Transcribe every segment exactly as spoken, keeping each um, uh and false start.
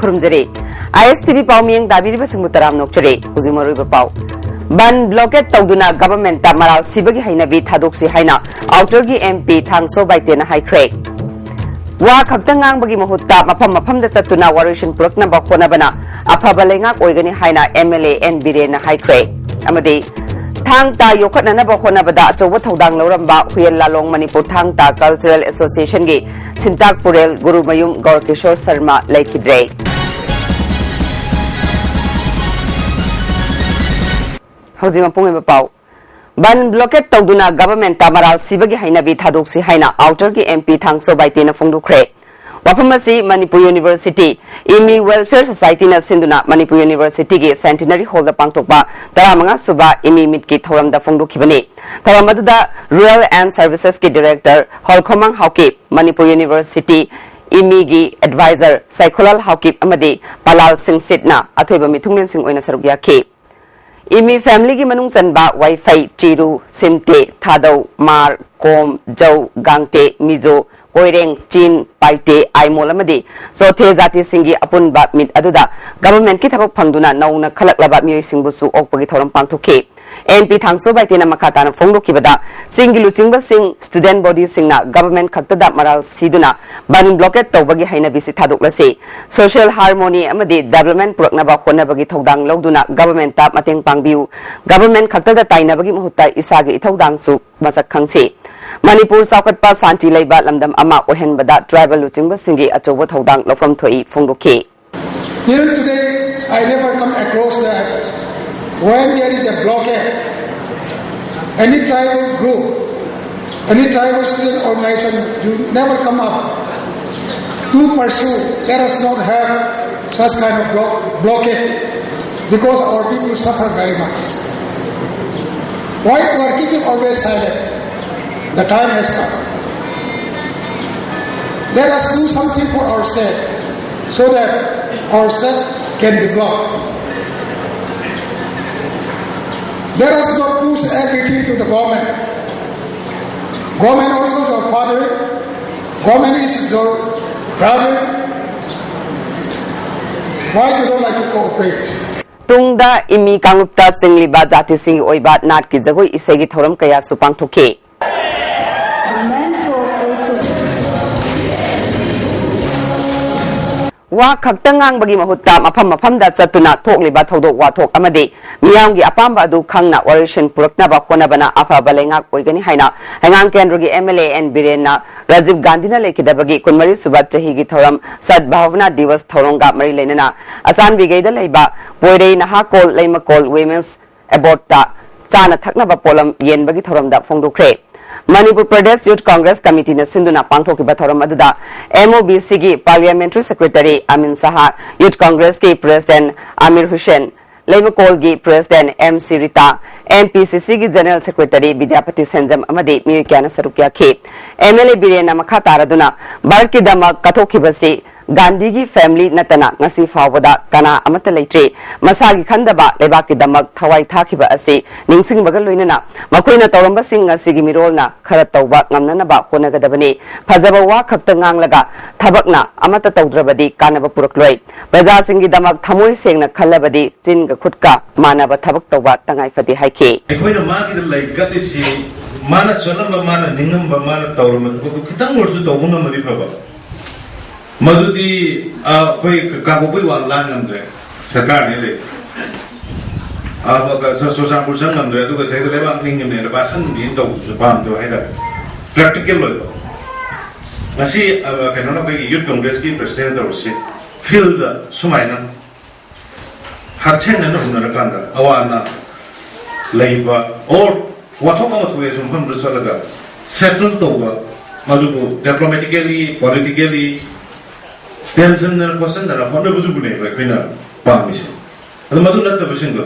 ꯈꯨꯔꯨꯝꯖꯔꯤ꯫ ISTV ꯄꯥꯎ ꯃꯤꯌꯦꯡ ꯇꯥꯕꯤꯔꯤꯕꯁꯤꯡꯕꯨ ꯇꯔꯥꯝꯅ ꯑꯣꯛꯆꯔꯤ꯫ ꯍꯧꯖꯤꯛ ꯃꯔꯨꯑꯣꯏꯕ ꯄꯥꯎ꯫ ꯕꯟ ꯕ꯭ꯂꯣꯀꯦꯠ ꯇꯧꯗꯨꯅ ꯒꯚꯔꯟꯃꯦꯟꯠꯇ ꯃꯔꯥꯜ ꯁꯤꯕꯒꯤ ꯍꯩꯅꯕꯤ ꯊꯥꯗꯣꯛꯁꯤ ꯍꯥꯏꯅ ꯑꯥꯎꯇꯔꯒꯤ MP ꯊꯥꯡꯁꯣ ꯕꯥꯏꯇꯦꯅ ꯍꯥꯏꯈ꯭ꯔꯦ꯫ ꯋꯥ ꯈꯛꯇ ꯉꯥꯡꯕꯒꯤ ꯃꯍꯨꯠꯇ ꯃꯐꯝ ꯃꯐꯝꯗ ꯆꯠꯇꯨꯅ ꯋꯥꯔꯣꯏꯁꯤꯟ ꯄꯨꯔꯛꯅꯕ ꯍꯣꯠꯅꯕꯅ ꯑꯐꯕ ꯂꯩꯉꯥꯛ ꯑꯣꯏꯒꯅꯤ ꯍꯥꯏꯅ MLA N ꯕꯤꯔꯦꯟꯅ ꯍꯥꯏꯈ꯭ꯔꯦ꯫ ꯑꯃꯗꯤ ꯊꯥꯡ ꯇꯥ ꯌꯣꯛꯈꯠꯅꯅꯕ ꯍꯣꯠꯅꯕꯗ ꯑꯆꯧꯕ ꯊꯧꯗꯥꯡ ꯂꯧꯔꯝꯕ ꯍꯨꯌꯦꯟ ꯂꯥꯂꯣꯡ ꯃꯅꯤꯄꯨꯔ ꯊꯥꯡ ꯇꯥ ꯀꯜꯆꯔꯦꯜ ꯑꯦꯁꯣꯁꯤꯌꯦꯁꯟꯒꯤ ꯁꯤꯟꯇꯥꯛ ꯄꯨꯔꯦꯜ ꯒꯨꯔꯨꯃꯌꯨꯝ ꯒꯧꯔꯀꯤꯁꯣꯔ ꯁꯔꯃ ꯂꯩꯈꯤꯗ꯭ꯔꯦ꯫ ꯍꯧꯖꯤꯛ ꯃꯄꯨꯡ ꯑꯣꯏꯕ ꯄꯥꯎ꯫ ꯕꯟ ꯕ꯭ꯂꯣꯀꯦꯠ ꯇꯧꯗꯨꯅ ꯒꯚꯔꯟꯃꯦꯟꯠꯇ ꯃꯔꯥꯜ ꯁꯤꯕꯒꯤ ꯍꯩꯅꯕꯤ ꯊꯥꯗꯣꯛꯁꯤ ꯍꯥꯏꯅ ꯑꯥꯎꯇꯔꯒꯤ MP ꯊꯥꯡꯁꯣ ꯕꯥꯏꯇꯦꯅ ꯐꯣꯡꯗꯣꯛꯈ꯭ꯔꯦ꯫ ꯋꯥꯐꯝ ꯑꯁꯤ ꯃꯅꯤꯄꯨꯔ ꯌꯨꯅꯤꯚꯔꯁꯤꯇꯤ ꯏꯃꯤ ꯋꯦꯜꯐꯤꯌꯔ ꯁꯣꯁꯥꯏꯇꯤꯅ ꯁꯤꯟꯗꯨꯅ ꯃꯅꯤꯄꯨꯔ ꯌꯨꯅꯤꯚꯔꯁꯤꯇꯤꯒꯤ ꯁꯦꯟꯇꯤꯅꯔꯤ ꯍꯣꯜꯗ ꯄꯥꯡꯊꯣꯛꯄ ꯇꯔꯥꯃꯉꯥ ꯁꯨꯕ ꯏꯃꯤ ꯃꯤꯠꯀꯤ ꯊꯧꯔꯝꯗ ꯐꯣꯡꯗꯣꯛꯈꯤꯕꯅꯤ꯫ ꯊꯧꯔꯝ ꯑꯗꯨꯗ ꯔꯨꯔꯦꯜ ꯑꯦꯟ ꯁꯔꯚꯤꯁꯦꯁꯀꯤ ꯗꯤꯔꯦꯛꯇꯔ ꯍꯣꯜꯈꯣꯃꯥꯡ ꯍꯥꯎꯀꯤꯞ, ꯃꯅꯤꯄꯨꯔ ꯌꯨꯅꯤꯚꯔꯁꯤꯇꯤ ꯏꯃꯤꯒꯤ ꯑꯦꯗꯚꯥꯏꯖꯔ ꯁꯥꯏꯈꯣꯂꯥꯜ ꯍꯥꯎꯀꯤꯞ ꯑꯃꯗꯤ ꯄꯂꯥꯜ ꯁꯤꯡ ꯁꯤꯠꯅ ꯑꯊꯣꯏꯕ ꯃꯤꯊꯨꯡꯂꯦꯟꯁꯤꯡ ꯑꯣꯏꯅ ꯁꯔꯨꯛ ꯌꯥꯈꯤ꯫ ꯏꯃꯤ ꯐꯦꯃꯤꯂꯤꯒꯤ ꯃꯅꯨꯡ ꯆꯟꯕ ꯋꯥꯏꯐꯩ, ꯆꯤꯔꯨ, ꯁꯤꯝꯇꯦ, ꯊꯥꯗꯧ, ꯃꯥꯔ, ꯀꯣꯝ, ꯖꯧ, ꯒꯥꯡꯇꯦ, ꯃꯤꯖꯣ, ꯀꯣꯏꯔꯦꯡ, ꯆꯤꯟ, ꯄꯥꯏꯇꯦ, ꯑꯥꯏꯃꯣꯜ ꯑꯃꯗꯤ ꯆꯣꯊꯦ ꯖꯥꯇꯤꯁꯤꯡꯒꯤ ꯑꯄꯨꯟꯕ ꯃꯤꯠ ꯑꯗꯨꯗ ꯒꯚꯔꯟꯃꯦꯟꯠꯀꯤ ꯊꯕꯛ ꯐꯪꯗꯨꯅ ꯅꯧꯅ ꯈꯜꯂꯛꯂꯕ ꯃꯤꯑꯣꯏꯁꯤꯡꯕꯨꯁꯨ ꯑꯣꯛꯄꯒꯤ ꯊꯧꯔꯝ ꯄꯥꯡꯊꯣꯛꯈꯤ꯫ MP ꯊꯥꯡꯁꯣ ꯕꯥꯏꯇꯦꯅ ꯃꯈꯥ ꯇꯥꯅ ꯐꯣꯡꯗꯣꯛꯈꯤꯕꯗ, ꯆꯤꯡꯒꯤ ꯂꯨꯆꯤꯡꯕꯁꯤꯡ, ꯁ꯭ꯇꯨꯗꯦꯟꯠ ꯕꯣꯗꯤꯁꯤꯡꯅ ꯒꯚꯔꯟꯃꯦꯟꯠ ꯈꯛꯇꯗ ꯃꯔꯥꯜ ꯁꯤꯗꯨꯅ ꯕꯟ ꯕ꯭ꯂꯣꯀꯦꯠ ꯇꯧꯕꯒꯤ ꯍꯩꯅꯕꯤꯁꯤ ꯊꯥꯗꯣꯛꯂꯁꯤ꯫ ꯁꯣꯁꯤꯌꯦꯜ ꯍꯥꯔꯃꯣꯅꯤ ꯑꯃꯗꯤ ꯗꯦꯕꯂꯞꯃꯦꯟꯠ ꯄꯨꯔꯛꯅꯕ ꯍꯣꯠꯅꯕꯒꯤ ꯊꯧꯗꯥꯡ ꯂꯧꯗꯨꯅ ꯒꯚꯔꯟꯃꯦꯟꯠꯇ ꯃꯇꯦꯡ ꯄꯥꯡꯕꯤꯌꯨ꯫ ꯒꯚꯔꯟꯃꯦꯟꯠ ꯈꯛꯇꯗ ꯇꯥꯏꯅꯕꯒꯤ ꯃꯍꯨꯠꯇ ꯏꯁꯥꯒꯤ ꯏꯊꯧꯗꯥꯡꯁꯨ ꯃꯁꯛ ꯈꯪꯁꯤ꯫ ꯃꯅꯤꯄꯨꯔ ꯆꯥꯎꯈꯠꯄ, ꯁꯥꯟꯇꯤ ꯂꯩꯕ ꯂꯝꯗꯝ ꯑꯃ ꯑꯣꯏꯍꯟꯕꯗ ꯇ꯭ꯔꯥꯏꯕꯦꯜ ꯂꯨꯆꯤꯡꯕꯁꯤꯡꯒꯤ ꯑꯆꯧꯕ ꯊꯧꯗꯥꯡ ꯂꯧꯐꯝ ꯊꯣꯛꯏ ꯐꯣꯡꯗꯣꯛꯈꯤ꯫ Till today, I never come across that when there is a blockade, any tribal group, any tribal student organization, you never come up to pursue. Let us not have such kind of block, blockade, because our people suffer very much. Why we are keeping always silent? The time has come. Let us do something for our state so that our state can develop. Let us not push everything to the government. Government also your father. Government is your brother. Why they don't like to cooperate? ꯇꯨꯡꯗ ꯏꯃꯤ ꯀꯥꯡꯂꯨꯞꯇ ꯆꯤꯡꯂꯤꯕ ꯖꯥꯇꯤꯁꯤꯡꯒꯤ ꯑꯣꯏꯕ ꯅꯥꯠꯀꯤ ꯖꯒꯣꯏ ꯏꯁꯩꯒꯤ ꯊꯧꯔꯝ ꯀꯌꯥꯁꯨ ꯄꯥꯡꯊꯣꯛꯈꯤ꯫ The men folk also ꯋꯥ ꯈꯛꯇ ꯉꯥꯡꯕꯒꯤ ꯃꯍꯨꯠꯇ ꯃꯐꯝ ꯃꯐꯝꯗ ꯆꯠꯇꯨꯅ ꯊꯣꯛꯂꯤꯕ ꯊꯧꯗꯣꯛ ꯋꯥꯊꯣꯛ ꯑꯃꯗꯤ ꯃꯤꯌꯥꯝꯒꯤ ꯑꯄꯥꯝꯕ ꯑꯗꯨ ꯈꯪꯅ ꯋꯥꯔꯣꯏꯁꯤꯟ ꯄꯨꯔꯛꯅꯕ ꯍꯣꯠꯅꯕꯅ ꯑꯐꯕ ꯂꯩꯉꯥꯛ ꯑꯣꯏꯒꯅꯤ ꯍꯥꯏꯅ ꯍꯩꯉꯥꯡ ꯀꯦꯟꯗ꯭ꯔꯒꯤ M L A N ꯕꯤꯔꯦꯟꯅ Rajiv ꯒꯥꯟꯙꯤꯅ ꯂꯩꯈꯤꯗꯕꯒꯤ ꯀꯨꯟꯃꯔꯤ ꯁꯨꯕ ꯆꯍꯤꯒꯤ ꯊꯧꯔꯝ ꯁꯗꯚꯥꯕꯅꯥ ꯗꯤꯋꯁ ꯊꯧꯔꯝꯒ ꯃꯔꯤ ꯂꯩꯅꯅ ꯑꯆꯥꯟꯕꯤꯒꯩꯗ ꯂꯩꯕ ꯄꯣꯏꯔꯩ ꯅꯍꯥꯀꯣꯜ ꯂꯩꯃꯀꯣꯜ ꯋꯤꯃꯦꯟꯁ ꯑꯦꯕꯣꯔꯗꯇ ꯆꯥꯅ ꯊꯛꯅꯕ ꯄꯣꯠꯂꯝ ꯌꯦꯟꯕꯒꯤ ꯊꯧꯔꯝꯗ ꯐꯣꯡꯗꯣꯛꯈ꯭ꯔꯦ꯫ ꯃꯅꯤꯄꯨꯔ ꯄ꯭ꯔꯗꯦꯁ ꯌꯨꯠ ꯀꯣꯡꯒ꯭ꯔꯦꯁ ꯀꯃꯤꯇꯤꯅ ꯁꯤꯟꯗꯨꯅ ꯄꯥꯡꯊꯣꯛꯈꯤꯕ ꯊꯧꯔꯝ ꯑꯗꯨꯗ ꯑꯦꯝ ꯑꯣ ꯕꯤ ꯁꯤꯒꯤ parliamentary secretary Amin Shah, youth ꯀꯣꯡꯒ꯭ꯔꯦꯁꯀꯤ ꯄ꯭ꯔꯦꯁꯤꯗꯦꯟꯠ ꯑꯃꯤꯔ ꯍꯨꯁꯦꯟ, ꯂꯩꯃꯀꯣꯜꯒꯤ president M C Rita, M P ꯁꯤ ꯁꯤꯒꯤ ꯖꯦꯅꯔꯦꯜ ꯁꯦꯀ꯭ꯔꯦꯇꯔꯤ ꯕꯤꯗ꯭ꯌꯥꯄꯇꯤ ꯁꯦꯟꯖꯝ ꯑꯃꯗꯤ ꯃꯤꯑꯣꯏ ꯀꯌꯥꯅ ꯁꯔꯨꯛ ꯌꯥꯈꯤ꯫ ꯑꯦꯝ ꯑꯦꯜ ꯑꯦ ꯕꯤꯔꯦꯟꯅ ꯃꯈꯥ ꯇꯥꯔꯗꯨꯅ ꯚꯥꯔꯠꯀꯤꯗꯃꯛ ꯀꯠꯊꯣꯛꯈꯤꯕꯁꯤ ꯒꯥꯟꯙꯤꯒꯤ ꯐꯦꯃꯤꯂꯤ ꯅꯠꯇꯅ ꯉꯁꯤ ꯐꯥꯎꯕꯗ ꯀꯅꯥ ꯑꯃꯠꯇ ꯂꯩꯇ꯭ꯔꯤ꯫ ꯃꯁꯥꯒꯤ ꯈꯟꯗꯕ ꯂꯩꯕꯥꯛꯀꯤꯗꯃꯛ ꯊꯋꯥꯏ ꯊꯥꯈꯤꯕ ꯑꯁꯤ ꯅꯤꯡꯁꯤꯡꯕꯒ ꯂꯣꯏꯅꯅ ꯃꯈꯣꯏꯅ ꯇꯧꯔꯝꯕꯁꯤꯡ ꯉꯁꯤꯒꯤ ꯃꯤꯔꯣꯜꯅ ꯈꯔ ꯇꯧꯕ ꯉꯝꯅꯅꯕ ꯍꯣꯠꯅꯒꯗꯕꯅꯤ꯫ ꯐꯖꯕ ꯋꯥ ꯈꯛꯇ ꯉꯥꯡꯂꯒ ꯊꯕꯛꯅ ꯑꯃꯠꯇ ꯇꯧꯗ꯭ꯔꯕꯗꯤ ꯀꯥꯟꯅꯕ ꯄꯨꯔꯛꯂꯣꯏ꯫ ꯄ꯭ꯔꯖꯥꯁꯤꯡꯒꯤꯗꯃꯛ ꯊꯃꯣꯏ ꯁꯦꯡꯅ ꯈꯜꯂꯕꯗꯤ ꯆꯤꯟꯒ ꯈꯨꯠꯀ ꯃꯥꯟꯅꯕ ꯊꯕꯛ ꯇꯧꯕ ꯇꯉꯥꯏ ꯐꯗꯦ ꯍꯥꯏꯈꯤ꯫ ꯑꯩꯈꯣꯏꯅ ꯃꯥꯒꯤꯗ ꯂꯩ ꯀꯠꯂꯤꯁꯤ, ꯃꯥꯅ ꯆꯠꯂꯝꯕ, ꯃꯥꯅ ꯅꯤꯡꯉꯝꯕ, ꯃꯥꯅ ꯇꯧꯔꯝꯕ ꯊꯕꯛꯇꯨ ꯈꯤꯇꯪ ꯑꯣꯏꯔꯁꯨ ꯇꯧꯕ ꯉꯝꯃꯗꯤ ꯐꯕ꯫ ꯃꯗꯨꯗꯤ ꯑ, ꯑꯩꯈꯣꯏ ꯀꯥꯡꯄꯣꯛꯄꯤ ꯋꯥꯡ ꯂꯥꯟ ꯉꯝꯗ꯭ꯔꯦ, ꯁꯔꯀꯥꯔꯅꯦ ꯂꯩ꯫ ꯑ, ꯆꯨꯔꯆꯥꯟꯄꯨꯔ ꯆꯪ ꯉꯝꯗ꯭ꯔꯦ, ꯑꯗꯨꯒ ꯁꯤꯗꯩꯗ ꯂꯩꯕꯥꯛ ꯅꯤꯡꯉꯝꯅꯦꯅ ꯚꯥꯁꯟ ꯇꯧꯕꯁꯨ ꯄꯥꯝꯗꯕ ꯍꯥꯏꯇꯥꯔꯦ꯫ ꯄ꯭ꯔꯦꯛꯇꯤꯀꯦꯜ ꯑꯣꯏꯕ꯫ ꯉꯁꯤ ꯑ, ꯀꯩꯅꯣꯅ, ꯑꯩꯈꯣꯏꯒꯤ ꯌꯨꯠ ꯀꯣꯡꯒ꯭ꯔꯦꯁꯀꯤ ꯄ꯭ꯔꯁꯤꯗꯦꯟ ꯇꯧꯔꯤꯁꯤ ꯐꯤꯜꯗ ꯁꯨꯃꯥꯏꯅ ꯍꯛꯊꯦꯡꯅꯅ ꯍꯨꯟꯅꯔꯀꯥꯟꯗ ꯑꯋꯥ ꯑꯅꯥ ꯂꯩꯕ ꯑꯣꯔ ꯋꯥꯊꯣꯛ ꯑꯃ ꯊꯣꯛꯑꯦꯁꯨ ꯃꯐꯝꯗꯨꯗ ꯆꯠꯂꯒ ꯁꯦꯇꯜ ꯇꯧꯕ, ꯃꯗꯨꯕꯨ ꯗꯤꯄ꯭ꯂꯣꯃꯦꯇꯤꯀꯦꯂꯤ, ꯄꯣꯂꯤꯇꯤꯀꯦꯂꯤ ꯇꯦꯝꯁꯤꯟꯗꯅ ꯈꯣꯠꯆꯤꯟꯗꯅ ꯍꯣꯠꯅꯕꯗꯨꯕꯨꯅꯦꯕ ꯑꯩꯈꯣꯏꯅ ꯄꯥꯝꯃꯤꯁꯦ꯫ ꯑꯗꯨ ꯃꯗꯨ ꯅꯠꯇꯕꯁꯤꯡꯗꯣ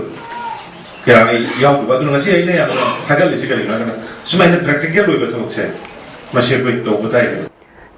ꯀꯌꯥ ꯑꯩ ꯌꯥꯎꯗꯕ꯫ ꯑꯗꯨꯅ ꯉꯁꯤ ꯑꯩꯅ ꯌꯥꯝꯅ ꯊꯥꯒꯠꯂꯤꯁꯤ ꯀꯔꯤꯒꯤꯅꯣ ꯍꯥꯏꯔꯀꯥꯟꯗ ꯁꯨꯃꯥꯏꯅ ꯄ꯭ꯔꯦꯛꯇꯤꯀꯦꯜ ꯑꯣꯏꯕ ꯊꯕꯛꯁꯦ ꯃꯁꯤ ꯑꯩꯈꯣꯏ ꯇꯧꯕ ꯇꯥꯏ꯫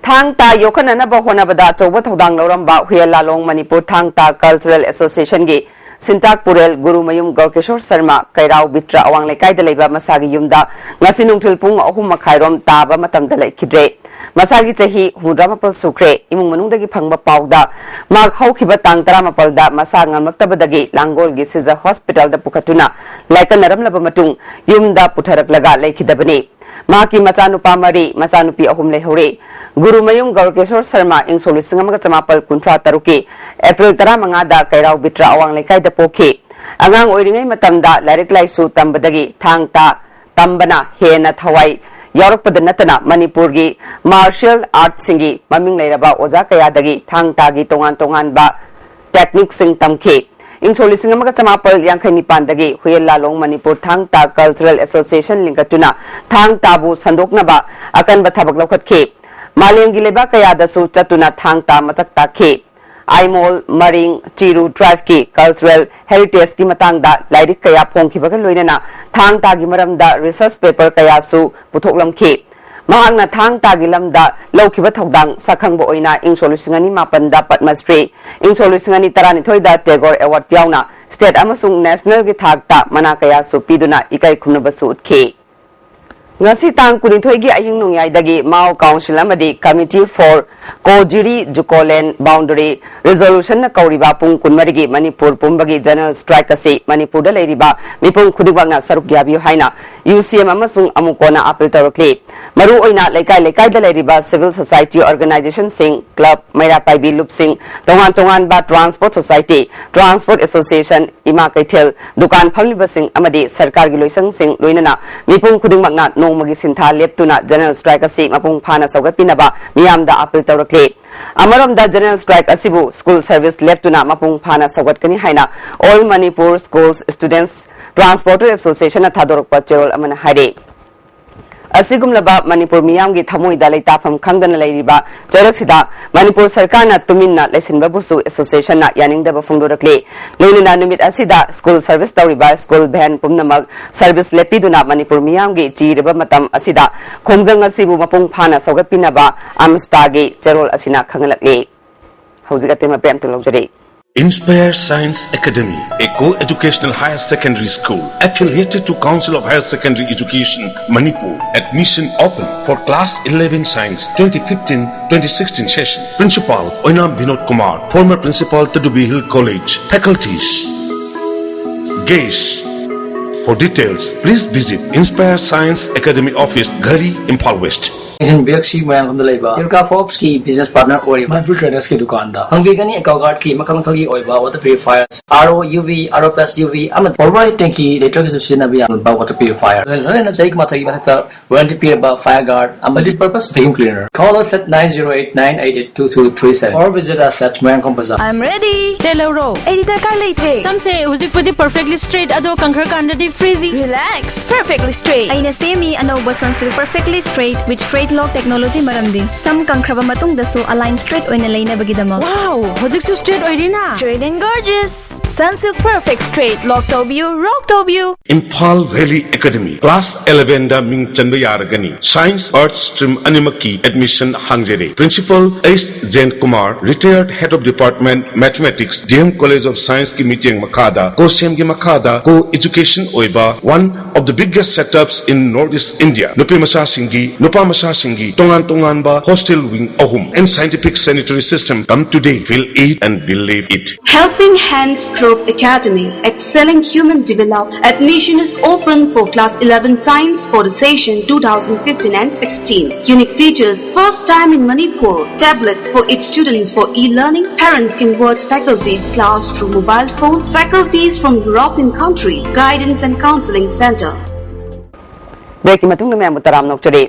ꯊꯥꯡ ꯇꯥ ꯌꯣꯛꯈꯠꯅꯅꯕ ꯍꯣꯠꯅꯕꯗ ꯑꯆꯧꯕ ꯊꯧꯗꯥꯡ ꯂꯧꯔꯝꯕ ꯍꯨꯌꯦꯟ ꯂꯥꯂꯣꯡ ꯃꯅꯤꯄꯨꯔ ꯊꯥꯡ ꯇꯥ ꯀꯜꯆꯔꯦꯜ ꯑꯦꯁꯣꯁꯤꯌꯦꯁꯟꯒꯤ ꯁꯤꯟꯇꯥꯛ ꯄꯨꯔꯦꯜ ꯒꯨꯔꯨꯃꯌꯨꯝ ꯒꯧꯔꯀꯦꯁꯣꯔ ꯁꯔꯃ ꯀꯩꯔꯥꯎ ꯕꯤꯇ꯭ꯔ ꯑꯋꯥꯡ ꯂꯩꯀꯥꯏꯗ ꯂꯩꯕ ꯃꯁꯥꯒꯤ ꯌꯨꯝꯗ ꯉꯁꯤ ꯅꯨꯡꯊꯤꯜ ꯄꯨꯡ ꯑꯍꯨꯝ ꯃꯈꯥꯏꯔꯣꯝ ꯇꯥꯕ ꯃꯇꯝꯗ ꯂꯩꯈꯤꯗ꯭ꯔꯦ꯫ ꯃꯁꯥꯒꯤ ꯆꯍꯤ ꯍꯨꯝꯐꯨꯇꯔꯥꯃꯥꯄꯜ ꯁꯨꯈ꯭ꯔꯦ꯫ ꯏꯃꯨꯡ ꯃꯅꯨꯡꯗꯒꯤ ꯐꯪꯕ ꯄꯥꯎꯗ ꯃꯍꯥꯛ ꯍꯧꯈꯤꯕ ꯇꯥꯡ ꯇꯔꯥꯃꯥꯄꯜꯗ ꯃꯁꯥ ꯉꯝꯂꯛꯇꯕꯗꯒꯤ ꯂꯥꯡꯒꯣꯜꯒꯤ ꯁꯤꯖ ꯍꯣꯁꯄꯤꯇꯥꯜꯗ ꯄꯨꯈꯠꯇꯨꯅ ꯂꯥꯏꯀꯠꯅꯔꯝꯂꯕ ꯃꯇꯨꯡ ꯌꯨꯝꯗ ꯄꯨꯊꯔꯛꯂꯒ ꯂꯩꯈꯤꯗꯕꯅꯤ꯫ ꯃꯍꯥꯛꯀꯤ ꯃꯆꯥꯅꯨꯄꯥ ꯃꯔꯤ, ꯃꯆꯥꯅꯨꯄꯤ ꯑꯍꯨꯝ ꯂꯩꯍꯧꯔꯦ꯫ ꯒꯨꯔꯨꯃꯌꯨꯝ ꯒꯧꯔꯀꯦꯁꯣꯔ ꯁꯔꯃ ꯏꯪ ꯁꯣꯛ ꯂꯤꯁꯤꯡ ꯑꯃꯒ ꯆꯃꯥꯄꯜ ꯀꯨꯟꯊ꯭ꯔꯥ ꯇꯔꯨꯛꯀꯤ ꯑꯦꯄ꯭ꯔꯤꯜ ꯇꯔꯥꯃꯉꯥꯗ ꯀꯩꯔꯥꯎ ꯕꯤꯇ꯭ꯔ ꯑꯋꯥꯡ ꯂꯩꯀꯥꯏꯗ ꯄꯣꯛꯈꯤ꯫ ꯑꯉꯥꯡ ꯑꯣꯏꯔꯤꯉꯩ ꯃꯇꯝꯗ ꯂꯥꯏꯔꯤꯛ ꯂꯥꯏꯁꯨ ꯇꯝꯕꯗꯒꯤ ꯊꯥꯡ ꯇꯥ ꯇꯝꯕꯅ ꯍꯦꯟꯅ ꯊꯋꯥꯏ ꯌꯥꯎꯔꯛꯄꯗ ꯅꯠꯇꯅ ꯃꯅꯤꯄꯨꯔꯒꯤ ꯃꯥꯔꯁꯤꯌꯦꯜ ꯑꯥꯔꯠꯁꯤꯡꯒꯤ ꯃꯃꯤꯡ ꯂꯩꯔꯕ ꯑꯣꯖꯥ ꯀꯌꯥꯗꯒꯤ ꯊꯥꯡ ꯇꯥꯒꯤ ꯇꯣꯉꯥꯟ ꯇꯣꯉꯥꯟꯕ ꯇꯦꯛꯅꯤꯛꯁꯤꯡ ꯇꯝꯈꯤ꯫ ꯏꯪ ꯁꯣꯛ ꯂꯤꯁꯤꯡ ꯑꯃꯒ ꯆꯃꯥꯄꯜ ꯌꯥꯡꯈꯩ ꯅꯤꯄꯥꯟꯗꯒꯤ ꯍꯨꯌꯦꯟ ꯂꯥꯂꯣꯡ ꯃꯅꯤꯄꯨꯔ ꯊꯥꯡ ꯇꯥ ꯀꯜꯆꯔꯦꯜ ꯑꯦꯁꯣꯁꯤꯌꯦꯁꯟ ꯂꯤꯡꯈꯠꯇꯨꯅ ꯊꯥꯡ ꯇꯥꯕꯨ ꯁꯟꯗꯣꯛꯅꯕ ꯑꯀꯟꯕ ꯊꯕꯛ ꯂꯧꯈꯠꯈꯤ꯫ ꯃꯥꯂꯦꯝꯒꯤ ꯂꯩꯕꯥꯛ ꯀꯌꯥꯗꯁꯨ ꯆꯠꯇꯨꯅ ꯊꯥꯡ ꯇꯥ ꯃꯁꯛ ꯇꯥꯛꯈꯤ꯫ ꯑꯥꯏꯃꯣꯜ, ꯃꯔꯤꯡ, ꯆꯤꯔꯨ tribeꯀꯤ cultural heritageꯀꯤ ꯃꯇꯥꯡꯗ ꯂꯥꯏꯔꯤꯛ ꯀꯌꯥ ꯐꯣꯡꯈꯤꯕꯒ ꯂꯣꯏꯅꯅ ꯊꯥꯡ ꯇꯥꯒꯤ ꯃꯔꯝꯗ research paper ꯀꯌꯥꯁꯨ ꯄꯨꯊꯣꯛꯂꯝꯈꯤ꯫ ꯃꯍꯥꯛꯅ ꯊꯥꯡ ꯇꯥꯒꯤ ꯂꯝꯗ ꯂꯧꯈꯤꯕ ꯊꯧꯗꯥꯡ ꯁꯛꯈꯪꯕ ꯑꯣꯏꯅ ꯏꯪ ꯁꯣꯛ ꯂꯤꯁꯤꯡ ꯑꯅꯤ ꯃꯥꯄꯟꯗ ꯄꯗꯃꯁ꯭ꯔꯤ, ꯏꯪ ꯁꯣꯛ ꯂꯤꯁꯤꯡ ꯑꯅꯤ ꯇꯔꯥꯅꯤꯊꯣꯏꯗ ꯇꯦꯒꯣꯔ award ꯌꯥꯎꯅ state ꯑꯃꯁꯨꯡ nationalꯒꯤ ꯊꯥꯛꯇ ꯃꯅꯥ ꯀꯌꯥꯁꯨ ꯄꯤꯗꯨꯅ ꯏꯀꯥꯏ ꯈꯨꯝꯅꯕꯁꯨ ꯎꯠꯈꯤ꯫ ꯉꯁꯤ ꯇꯥꯡ ꯀꯨꯟꯅꯤꯊꯣꯏꯒꯤ ꯑꯍꯤꯡ ꯅꯣꯡꯌꯥꯏꯗꯒꯤ ꯃꯥꯎ council ꯑꯃꯗꯤ committee for Kojiri Jukoland boundary resolutionꯅ ꯀꯧꯔꯤꯕ ꯄꯨꯡ ꯀꯨꯟꯃꯔꯤꯒꯤ ꯃꯅꯤꯄꯨꯔ ꯄꯨꯝꯕꯒꯤ general strike ꯑꯁꯤ ꯃꯅꯤꯄꯨꯔꯗ ꯂꯩꯔꯤꯕ ꯃꯤꯄꯨꯝ ꯈꯨꯗꯤꯡꯃꯛꯅ ꯁꯔꯨꯛ ꯌꯥꯕꯤꯌꯨ ꯍꯥꯏꯅ UCM ꯑꯃꯁꯨꯡ ꯑꯃꯨꯀꯣꯅ appeal ꯇꯧꯔꯛꯂꯤ꯫ ꯃꯔꯨꯑꯣꯏꯅ ꯂꯩꯀꯥꯏ ꯂꯩꯀꯥꯏꯗ ꯂꯩꯔꯤꯕ civil society organizationꯁꯤꯡ, club, ꯃꯩꯔꯥ ꯄꯥꯏꯕꯤ ꯂꯨꯞꯁꯤꯡ, ꯇꯣꯉꯥꯟ ꯇꯣꯉꯥꯟꯕ transport society, transport association, ꯏꯃꯥ ꯀꯩꯊꯦꯜ, ꯗꯨꯀꯥꯟ ꯐꯝꯂꯤꯕꯁꯤꯡ ꯑꯃꯗꯤ ꯁꯔꯀꯥꯔꯒꯤ ꯂꯣꯏꯁꯪꯁꯤꯡ, ꯂꯣꯏꯅꯅ ꯃꯤꯄꯨꯝ ꯈꯨꯗꯤꯡꯃꯛꯅ ꯅꯣꯡꯃꯒꯤ ꯁꯤꯟꯊꯥ ꯂꯦꯞꯇꯨꯅ general strike ꯑꯁꯤ ꯃꯄꯨꯡ ꯐꯥꯅ ꯁꯧꯒꯠꯄꯤꯅꯕ ꯃꯤꯌꯥꯝꯗ appeal ꯇꯧꯔꯛꯂꯤ꯫ ꯑꯃꯔꯣꯝꯗ general strike ꯑꯁꯤꯕꯨ school service ꯂꯦꯞꯇꯨꯅ ꯃꯄꯨꯡ ꯐꯥꯅ ꯁꯧꯒꯠꯀꯅꯤ ꯍꯥꯏꯅ All Manipur Schools Students Transporter Associationꯅ ꯊꯥꯗꯣꯔꯛꯄ ꯆꯦꯔꯣꯜ ꯑꯃꯅ ꯍꯥꯏꯔꯤ꯫ ꯑꯁꯤꯒꯨꯝꯂꯕ ꯃꯅꯤꯄꯨꯔ ꯃꯤꯌꯥꯝꯒꯤ ꯊꯃꯣꯏꯗ ꯂꯩꯇꯥꯐꯝ ꯈꯪꯗꯅ ꯂꯩꯔꯤꯕ ꯆꯩꯔꯛꯁꯤꯗ ꯃꯅꯤꯄꯨꯔ ꯁꯔꯀꯥꯔꯅ ꯇꯨꯃꯤꯟꯅ ꯂꯩꯁꯤꯟꯕꯕꯨꯁꯨ associationꯅ ꯌꯥꯅꯤꯡꯗꯕ ꯐꯣꯡꯗꯣꯔꯛꯂꯤ꯫ ꯂꯣꯏꯅꯅ ꯅꯨꯃꯤꯠ ꯑꯁꯤꯗ school service ꯇꯧꯔꯤꯕ school van ꯄꯨꯝꯅꯃꯛ service ꯂꯦꯞꯄꯤꯗꯨꯅ ꯃꯅꯤꯄꯨꯔ ꯃꯤꯌꯥꯝꯒꯤ ꯆꯤꯔꯕ ꯃꯇꯝ ꯑꯁꯤꯗ ꯈꯣꯡꯖꯪ ꯑꯁꯤꯕꯨ ꯃꯄꯨꯡ ꯐꯥꯅ ꯁꯧꯒꯠꯄꯤꯅꯕ ꯑꯃꯁꯇꯥꯒꯤ ꯆꯦꯔꯣꯜ ꯑꯁꯤꯅ ꯈꯪꯍꯜꯂꯛꯂꯤ꯫ ꯍꯧꯖꯤꯛ ꯑꯇꯦꯟꯕ break ꯑꯃꯇ ꯂꯧꯖꯔꯤ꯫ Inspire Science Academy, a co-educational higher secondary school affiliated to Council of Higher Secondary Education, Manipur. Admission open for class eleven science twenty fifteen twenty sixteen session. Principal Oinam Binod Kumar, former principal Tadubi Hill College. Faculties, guests. For details, please visit Inspire Science Academy office, Ghari, Imphal West. ꯊꯤꯡꯖꯤꯟꯕꯤꯔꯛꯁꯤ ꯃꯣꯏꯔꯥꯡꯈꯣꯝꯗ ꯂꯩꯕ ꯏꯔꯀꯥ ꯐꯣꯞꯁꯀꯤ business partner ꯑꯣꯏꯔꯤꯕ ꯃꯅꯤꯄꯨꯔ ꯇ꯭ꯔꯦꯗꯔꯁꯀꯤ ꯗꯨꯀꯥꯟꯗ꯫ ꯐꯪꯕꯤꯒꯅꯤ ꯑꯦꯀ꯭ꯋꯥꯒꯥꯔꯗꯀꯤ ꯃꯈꯜ ꯃꯈꯜꯒꯤ ꯑꯣꯏꯕ water purifier, R O U V, R O plus U V ꯑꯃꯗꯤ overhead ꯇꯦꯡꯀꯤ ꯂꯤꯇꯔꯒꯤꯁꯨ ꯁꯤꯖꯤꯟꯅꯕ ꯌꯥꯕ ꯋꯥꯇꯔ ꯄ꯭ꯌꯨꯔꯤꯐꯥꯌꯔ, ꯂꯣꯏꯅꯅ ꯆꯍꯤ ꯀꯨꯟꯃꯥꯊꯣꯏꯒꯤ ꯃꯊꯛꯇ ꯋꯥꯔꯦꯟꯇꯤ ꯄꯤꯔꯕ ꯐꯥꯌꯔ ꯒꯥꯔꯗ ꯑꯃꯗꯤ multipurpose vacuum cleaner. Call us at nine zero eight nine eight eight two two three seven or visit us at Moirangkhom Bazaar. I'm ready. ꯇꯦꯜꯍꯧꯔꯣ, ꯑꯩꯗꯤ ꯗꯔꯀꯥꯔ ꯂꯩꯇ꯭ꯔꯦ꯫ ꯁꯝꯁꯦ ꯍꯧꯖꯤꯛꯄꯨꯗꯤ perfectly straight, ꯑꯗꯣ ꯀꯪꯈ꯭ꯔꯀꯥꯟꯗꯗꯤ frizzy꯫ Relax, perfectly straight. ꯑꯩꯅ ꯁꯦꯝꯃꯤ ꯑꯅꯧꯕ Sunsilk Perfectly Straight with Straight Lock Technology, ꯃꯔꯝꯗꯤ ꯁꯝ ꯀꯪꯈ꯭ꯔꯕ ꯃꯇꯨꯡꯗꯁꯨ ꯑꯂꯥꯏꯟ ꯁ꯭ꯇ꯭ꯔꯦꯠ ꯑꯣꯏꯅ ꯂꯩꯅꯕꯒꯤꯗꯃꯛ꯫ Wow, ꯍꯧꯖꯤꯛꯁꯨ ꯁ꯭ꯇ꯭ꯔꯦꯠ ꯑꯣꯏꯔꯤꯅ? Straight and gorgeous. Sunsilk Perfect Straight, lock ꯇꯧꯕꯤꯌꯨ, ꯔꯣꯛ ꯇꯧꯕꯤꯌꯨ꯫ Imphal Valley Academy, class eleven ꯗ ꯃꯤꯡ ꯆꯟꯕ ꯌꯥꯔꯒꯅꯤ꯫ Science, Arts stream ꯑꯅꯤꯃꯛꯀꯤ admission ꯍꯥꯡꯖꯔꯤ꯫ Principal S Jen Kumar, retired head of department Mathematics, D M College of Science ꯀꯤ ꯃꯤꯠꯌꯦꯡ ꯃꯈꯥꯗ, COSEM ꯒꯤ ꯃꯈꯥꯗ co-education ꯑꯣꯏꯕ one of the biggest setups in Northeast India. ꯅꯨꯄꯤ ꯃꯆꯥꯁꯤꯡꯒꯤ, ꯅꯨꯄꯥ ꯃꯆꯥꯁꯤꯡꯒꯤ ꯇꯣꯉꯥꯟ ꯇꯣꯉꯥꯟꯕ hostel wing ꯑꯍꯨꯝ and scientific sanitary system. Come today, feel it and believe it. Helping Hands Group Academy, excelling human development. Admission is open for class eleven science for the session two thousand fifteen and sixteen. Unique features, first time in Manipur, tablet for its students for e-learning. Parents can watch faculties class through mobile phone. Faculties from European countries, guidance and counseling center. ꯕ꯭ꯔꯦꯛꯀꯤ ꯃꯇꯨꯡꯗ ꯃꯌꯥꯝꯕꯨ ꯇꯔꯥꯝꯅ ꯑꯣꯛꯆꯔꯤ꯫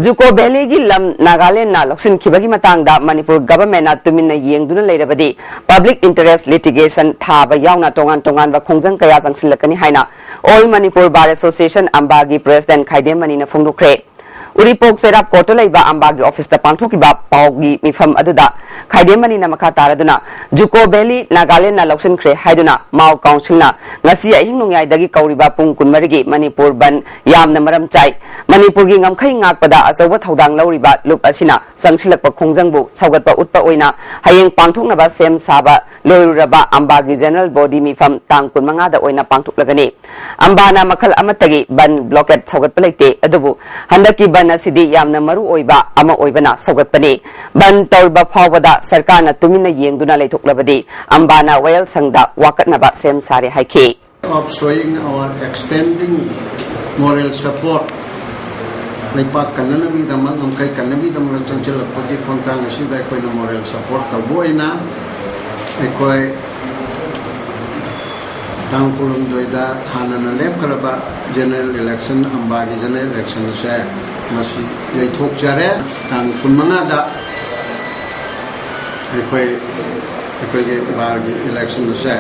ꯖꯨꯀꯣ ꯚꯦꯂꯤꯒꯤ ꯂꯝ ꯅꯥꯒꯥꯂꯦꯟꯅ ꯂꯧꯁꯤꯟꯈꯤꯕꯒꯤ ꯃꯇꯥꯡꯗ ꯃꯅꯤꯄꯨꯔ ꯒꯚꯔꯟꯃꯦꯟꯠꯅ ꯇꯨꯃꯤꯟꯅ ꯌꯦꯡꯗꯨꯅ ꯂꯩꯔꯕꯗꯤ public interest ꯂꯤꯇꯤꯒꯦꯁꯟ ꯊꯥꯕ ꯌꯥꯎꯅ ꯇꯣꯉꯥꯟ ꯇꯣꯉꯥꯟꯕ ꯈꯣꯡꯖꯪ ꯀꯌꯥ ꯆꯪꯁꯤꯜꯂꯛꯀꯅꯤ ꯍꯥꯏꯅ ꯑꯣꯜ ꯃꯅꯤꯄꯨꯔ ꯕꯥꯔ ꯑꯦꯁꯣꯁꯤꯌꯦꯁꯟ, ꯑꯝꯕꯥꯒꯤ ꯄ꯭ꯔꯦꯁꯤꯗꯦꯟꯠ ꯈꯥꯏꯗꯦꯝ ꯃꯅꯤꯅ ꯐꯣꯡꯗꯣꯛꯈ꯭ꯔꯦ꯫ ꯎꯔꯤꯄꯣꯛ ꯆꯩꯔꯥꯞ ꯀꯣꯔꯠꯇ ꯂꯩꯕ ꯑꯝꯕꯥꯒꯤ ꯑꯣꯐꯤꯁꯇ ꯄꯥꯡꯊꯣꯛꯈꯤꯕ ꯄꯥꯎꯒꯤ ꯃꯤꯐꯝ ꯑꯗꯨꯗ ꯈꯥꯏꯗꯦꯝ ꯃꯅꯤꯅ ꯃꯈꯥ ꯇꯥꯔꯗꯨꯅ ꯖꯨꯀꯣ ꯚꯦꯂꯤ ꯅꯥꯒꯥꯂꯦꯟꯗꯅ ꯂꯧꯁꯤꯟꯈ꯭ꯔꯦ ꯍꯥꯏꯗꯨꯅ ꯃꯥꯎ ꯀꯥꯎꯟꯁꯤꯜꯅ ꯉꯁꯤ ꯑꯍꯤꯡ ꯅꯣꯡꯌꯥꯏꯗꯒꯤ ꯀꯧꯔꯤꯕ ꯄꯨꯡ ꯀꯨꯟꯃꯔꯤꯒꯤ ꯃꯅꯤꯄꯨꯔ ꯕꯟ ꯌꯥꯝꯅ ꯃꯔꯝ ꯆꯥꯏ꯫ ꯃꯅꯤꯄꯨꯔꯒꯤ ꯉꯝꯈꯩ ꯉꯥꯛꯄꯗ ꯑꯆꯧꯕ ꯊꯧꯗꯥꯡ ꯂꯧꯔꯤꯕ ꯂꯨꯞ ꯑꯁꯤꯅ ꯆꯪꯁꯤꯜꯂꯛꯄ ꯈꯣꯡꯖꯪꯕꯨ ꯁꯧꯒꯠꯄ ꯎꯠꯄ ꯑꯣꯏꯅ ꯍꯌꯦꯡ ꯄꯥꯡꯊꯣꯛꯅꯕ ꯁꯦꯝ ꯁꯥꯕ ꯂꯣꯏꯔꯨꯔꯕ ꯑꯝꯕꯥꯒꯤ ꯖꯦꯅꯔꯦꯜ ꯕꯣꯗꯤ ꯃꯤꯐꯝ ꯇꯥꯡ ꯀꯨꯟꯃꯉꯥꯗ ꯑꯣꯏꯅ ꯄꯥꯡꯊꯣꯛꯂꯒꯅꯤ꯫ ꯑꯝꯕꯥꯅ ꯃꯈꯜ ꯑꯃꯠꯇꯒꯤ ꯕꯟ ꯕ꯭ꯂꯣꯀꯦꯠ ꯁꯧꯒꯠꯄ ꯂꯩꯇꯦ, ꯑꯗꯨꯕꯨ ꯍꯟꯗꯛꯀꯤ ꯕꯟ ꯑꯁꯤꯗꯤ ꯌꯥꯝꯅ ꯃꯔꯨ ꯑꯣꯏꯕ ꯑꯃ ꯑꯣꯏꯕꯅ ꯁꯧꯒꯠꯄꯅꯤ꯫ ꯕꯟ ꯇꯧꯔꯕ ꯐꯥꯎꯕꯗ ꯁꯔꯀꯥꯔꯅ ꯇꯨꯃꯤꯟꯅ ꯌꯦꯡꯗꯨꯅ ꯂꯩꯊꯣꯛꯂꯕꯗꯤ ꯑꯝꯕꯥꯅ ꯋꯥꯌꯦꯜ ꯁꯪꯗ ꯋꯥꯀꯠꯅꯕ ꯁꯦꯝ ꯁꯥꯔꯦ ꯍꯥꯏꯈꯤ꯫ Of showing our extending moral support, ꯂꯩꯄꯥꯛ ꯀꯟꯅꯅꯕꯒꯤꯗꯃꯛ, ꯉꯝꯈꯩ ꯀꯟꯅꯕꯒꯤꯗꯃꯛ ꯆꯪꯁꯤꯜꯂꯛꯄꯒꯤ ꯈꯣꯡꯊꯥꯡ ꯑꯁꯤꯗ ꯑꯩꯈꯣꯏꯅ moral support ꯇꯧꯕ ꯑꯣꯏꯅ ꯑꯩꯈꯣꯏ ꯇꯥꯡ ꯀꯨꯟꯍꯨꯝꯗꯣꯏꯗ ꯍꯥꯟꯅꯅ ꯂꯦꯞꯈ꯭ꯔꯕ general election, ꯑꯝꯕꯥꯒꯤ general election ꯑꯁꯦ ꯉꯁꯤ ꯌꯩꯊꯣꯛꯆꯔꯦ꯫ ꯇꯥꯡ ꯀꯨꯟꯃꯉꯥꯗ ꯑꯩꯈꯣꯏ, ꯑꯩꯈꯣꯏꯒꯤ ꯕꯥꯔꯒꯤ election ꯑꯁꯦ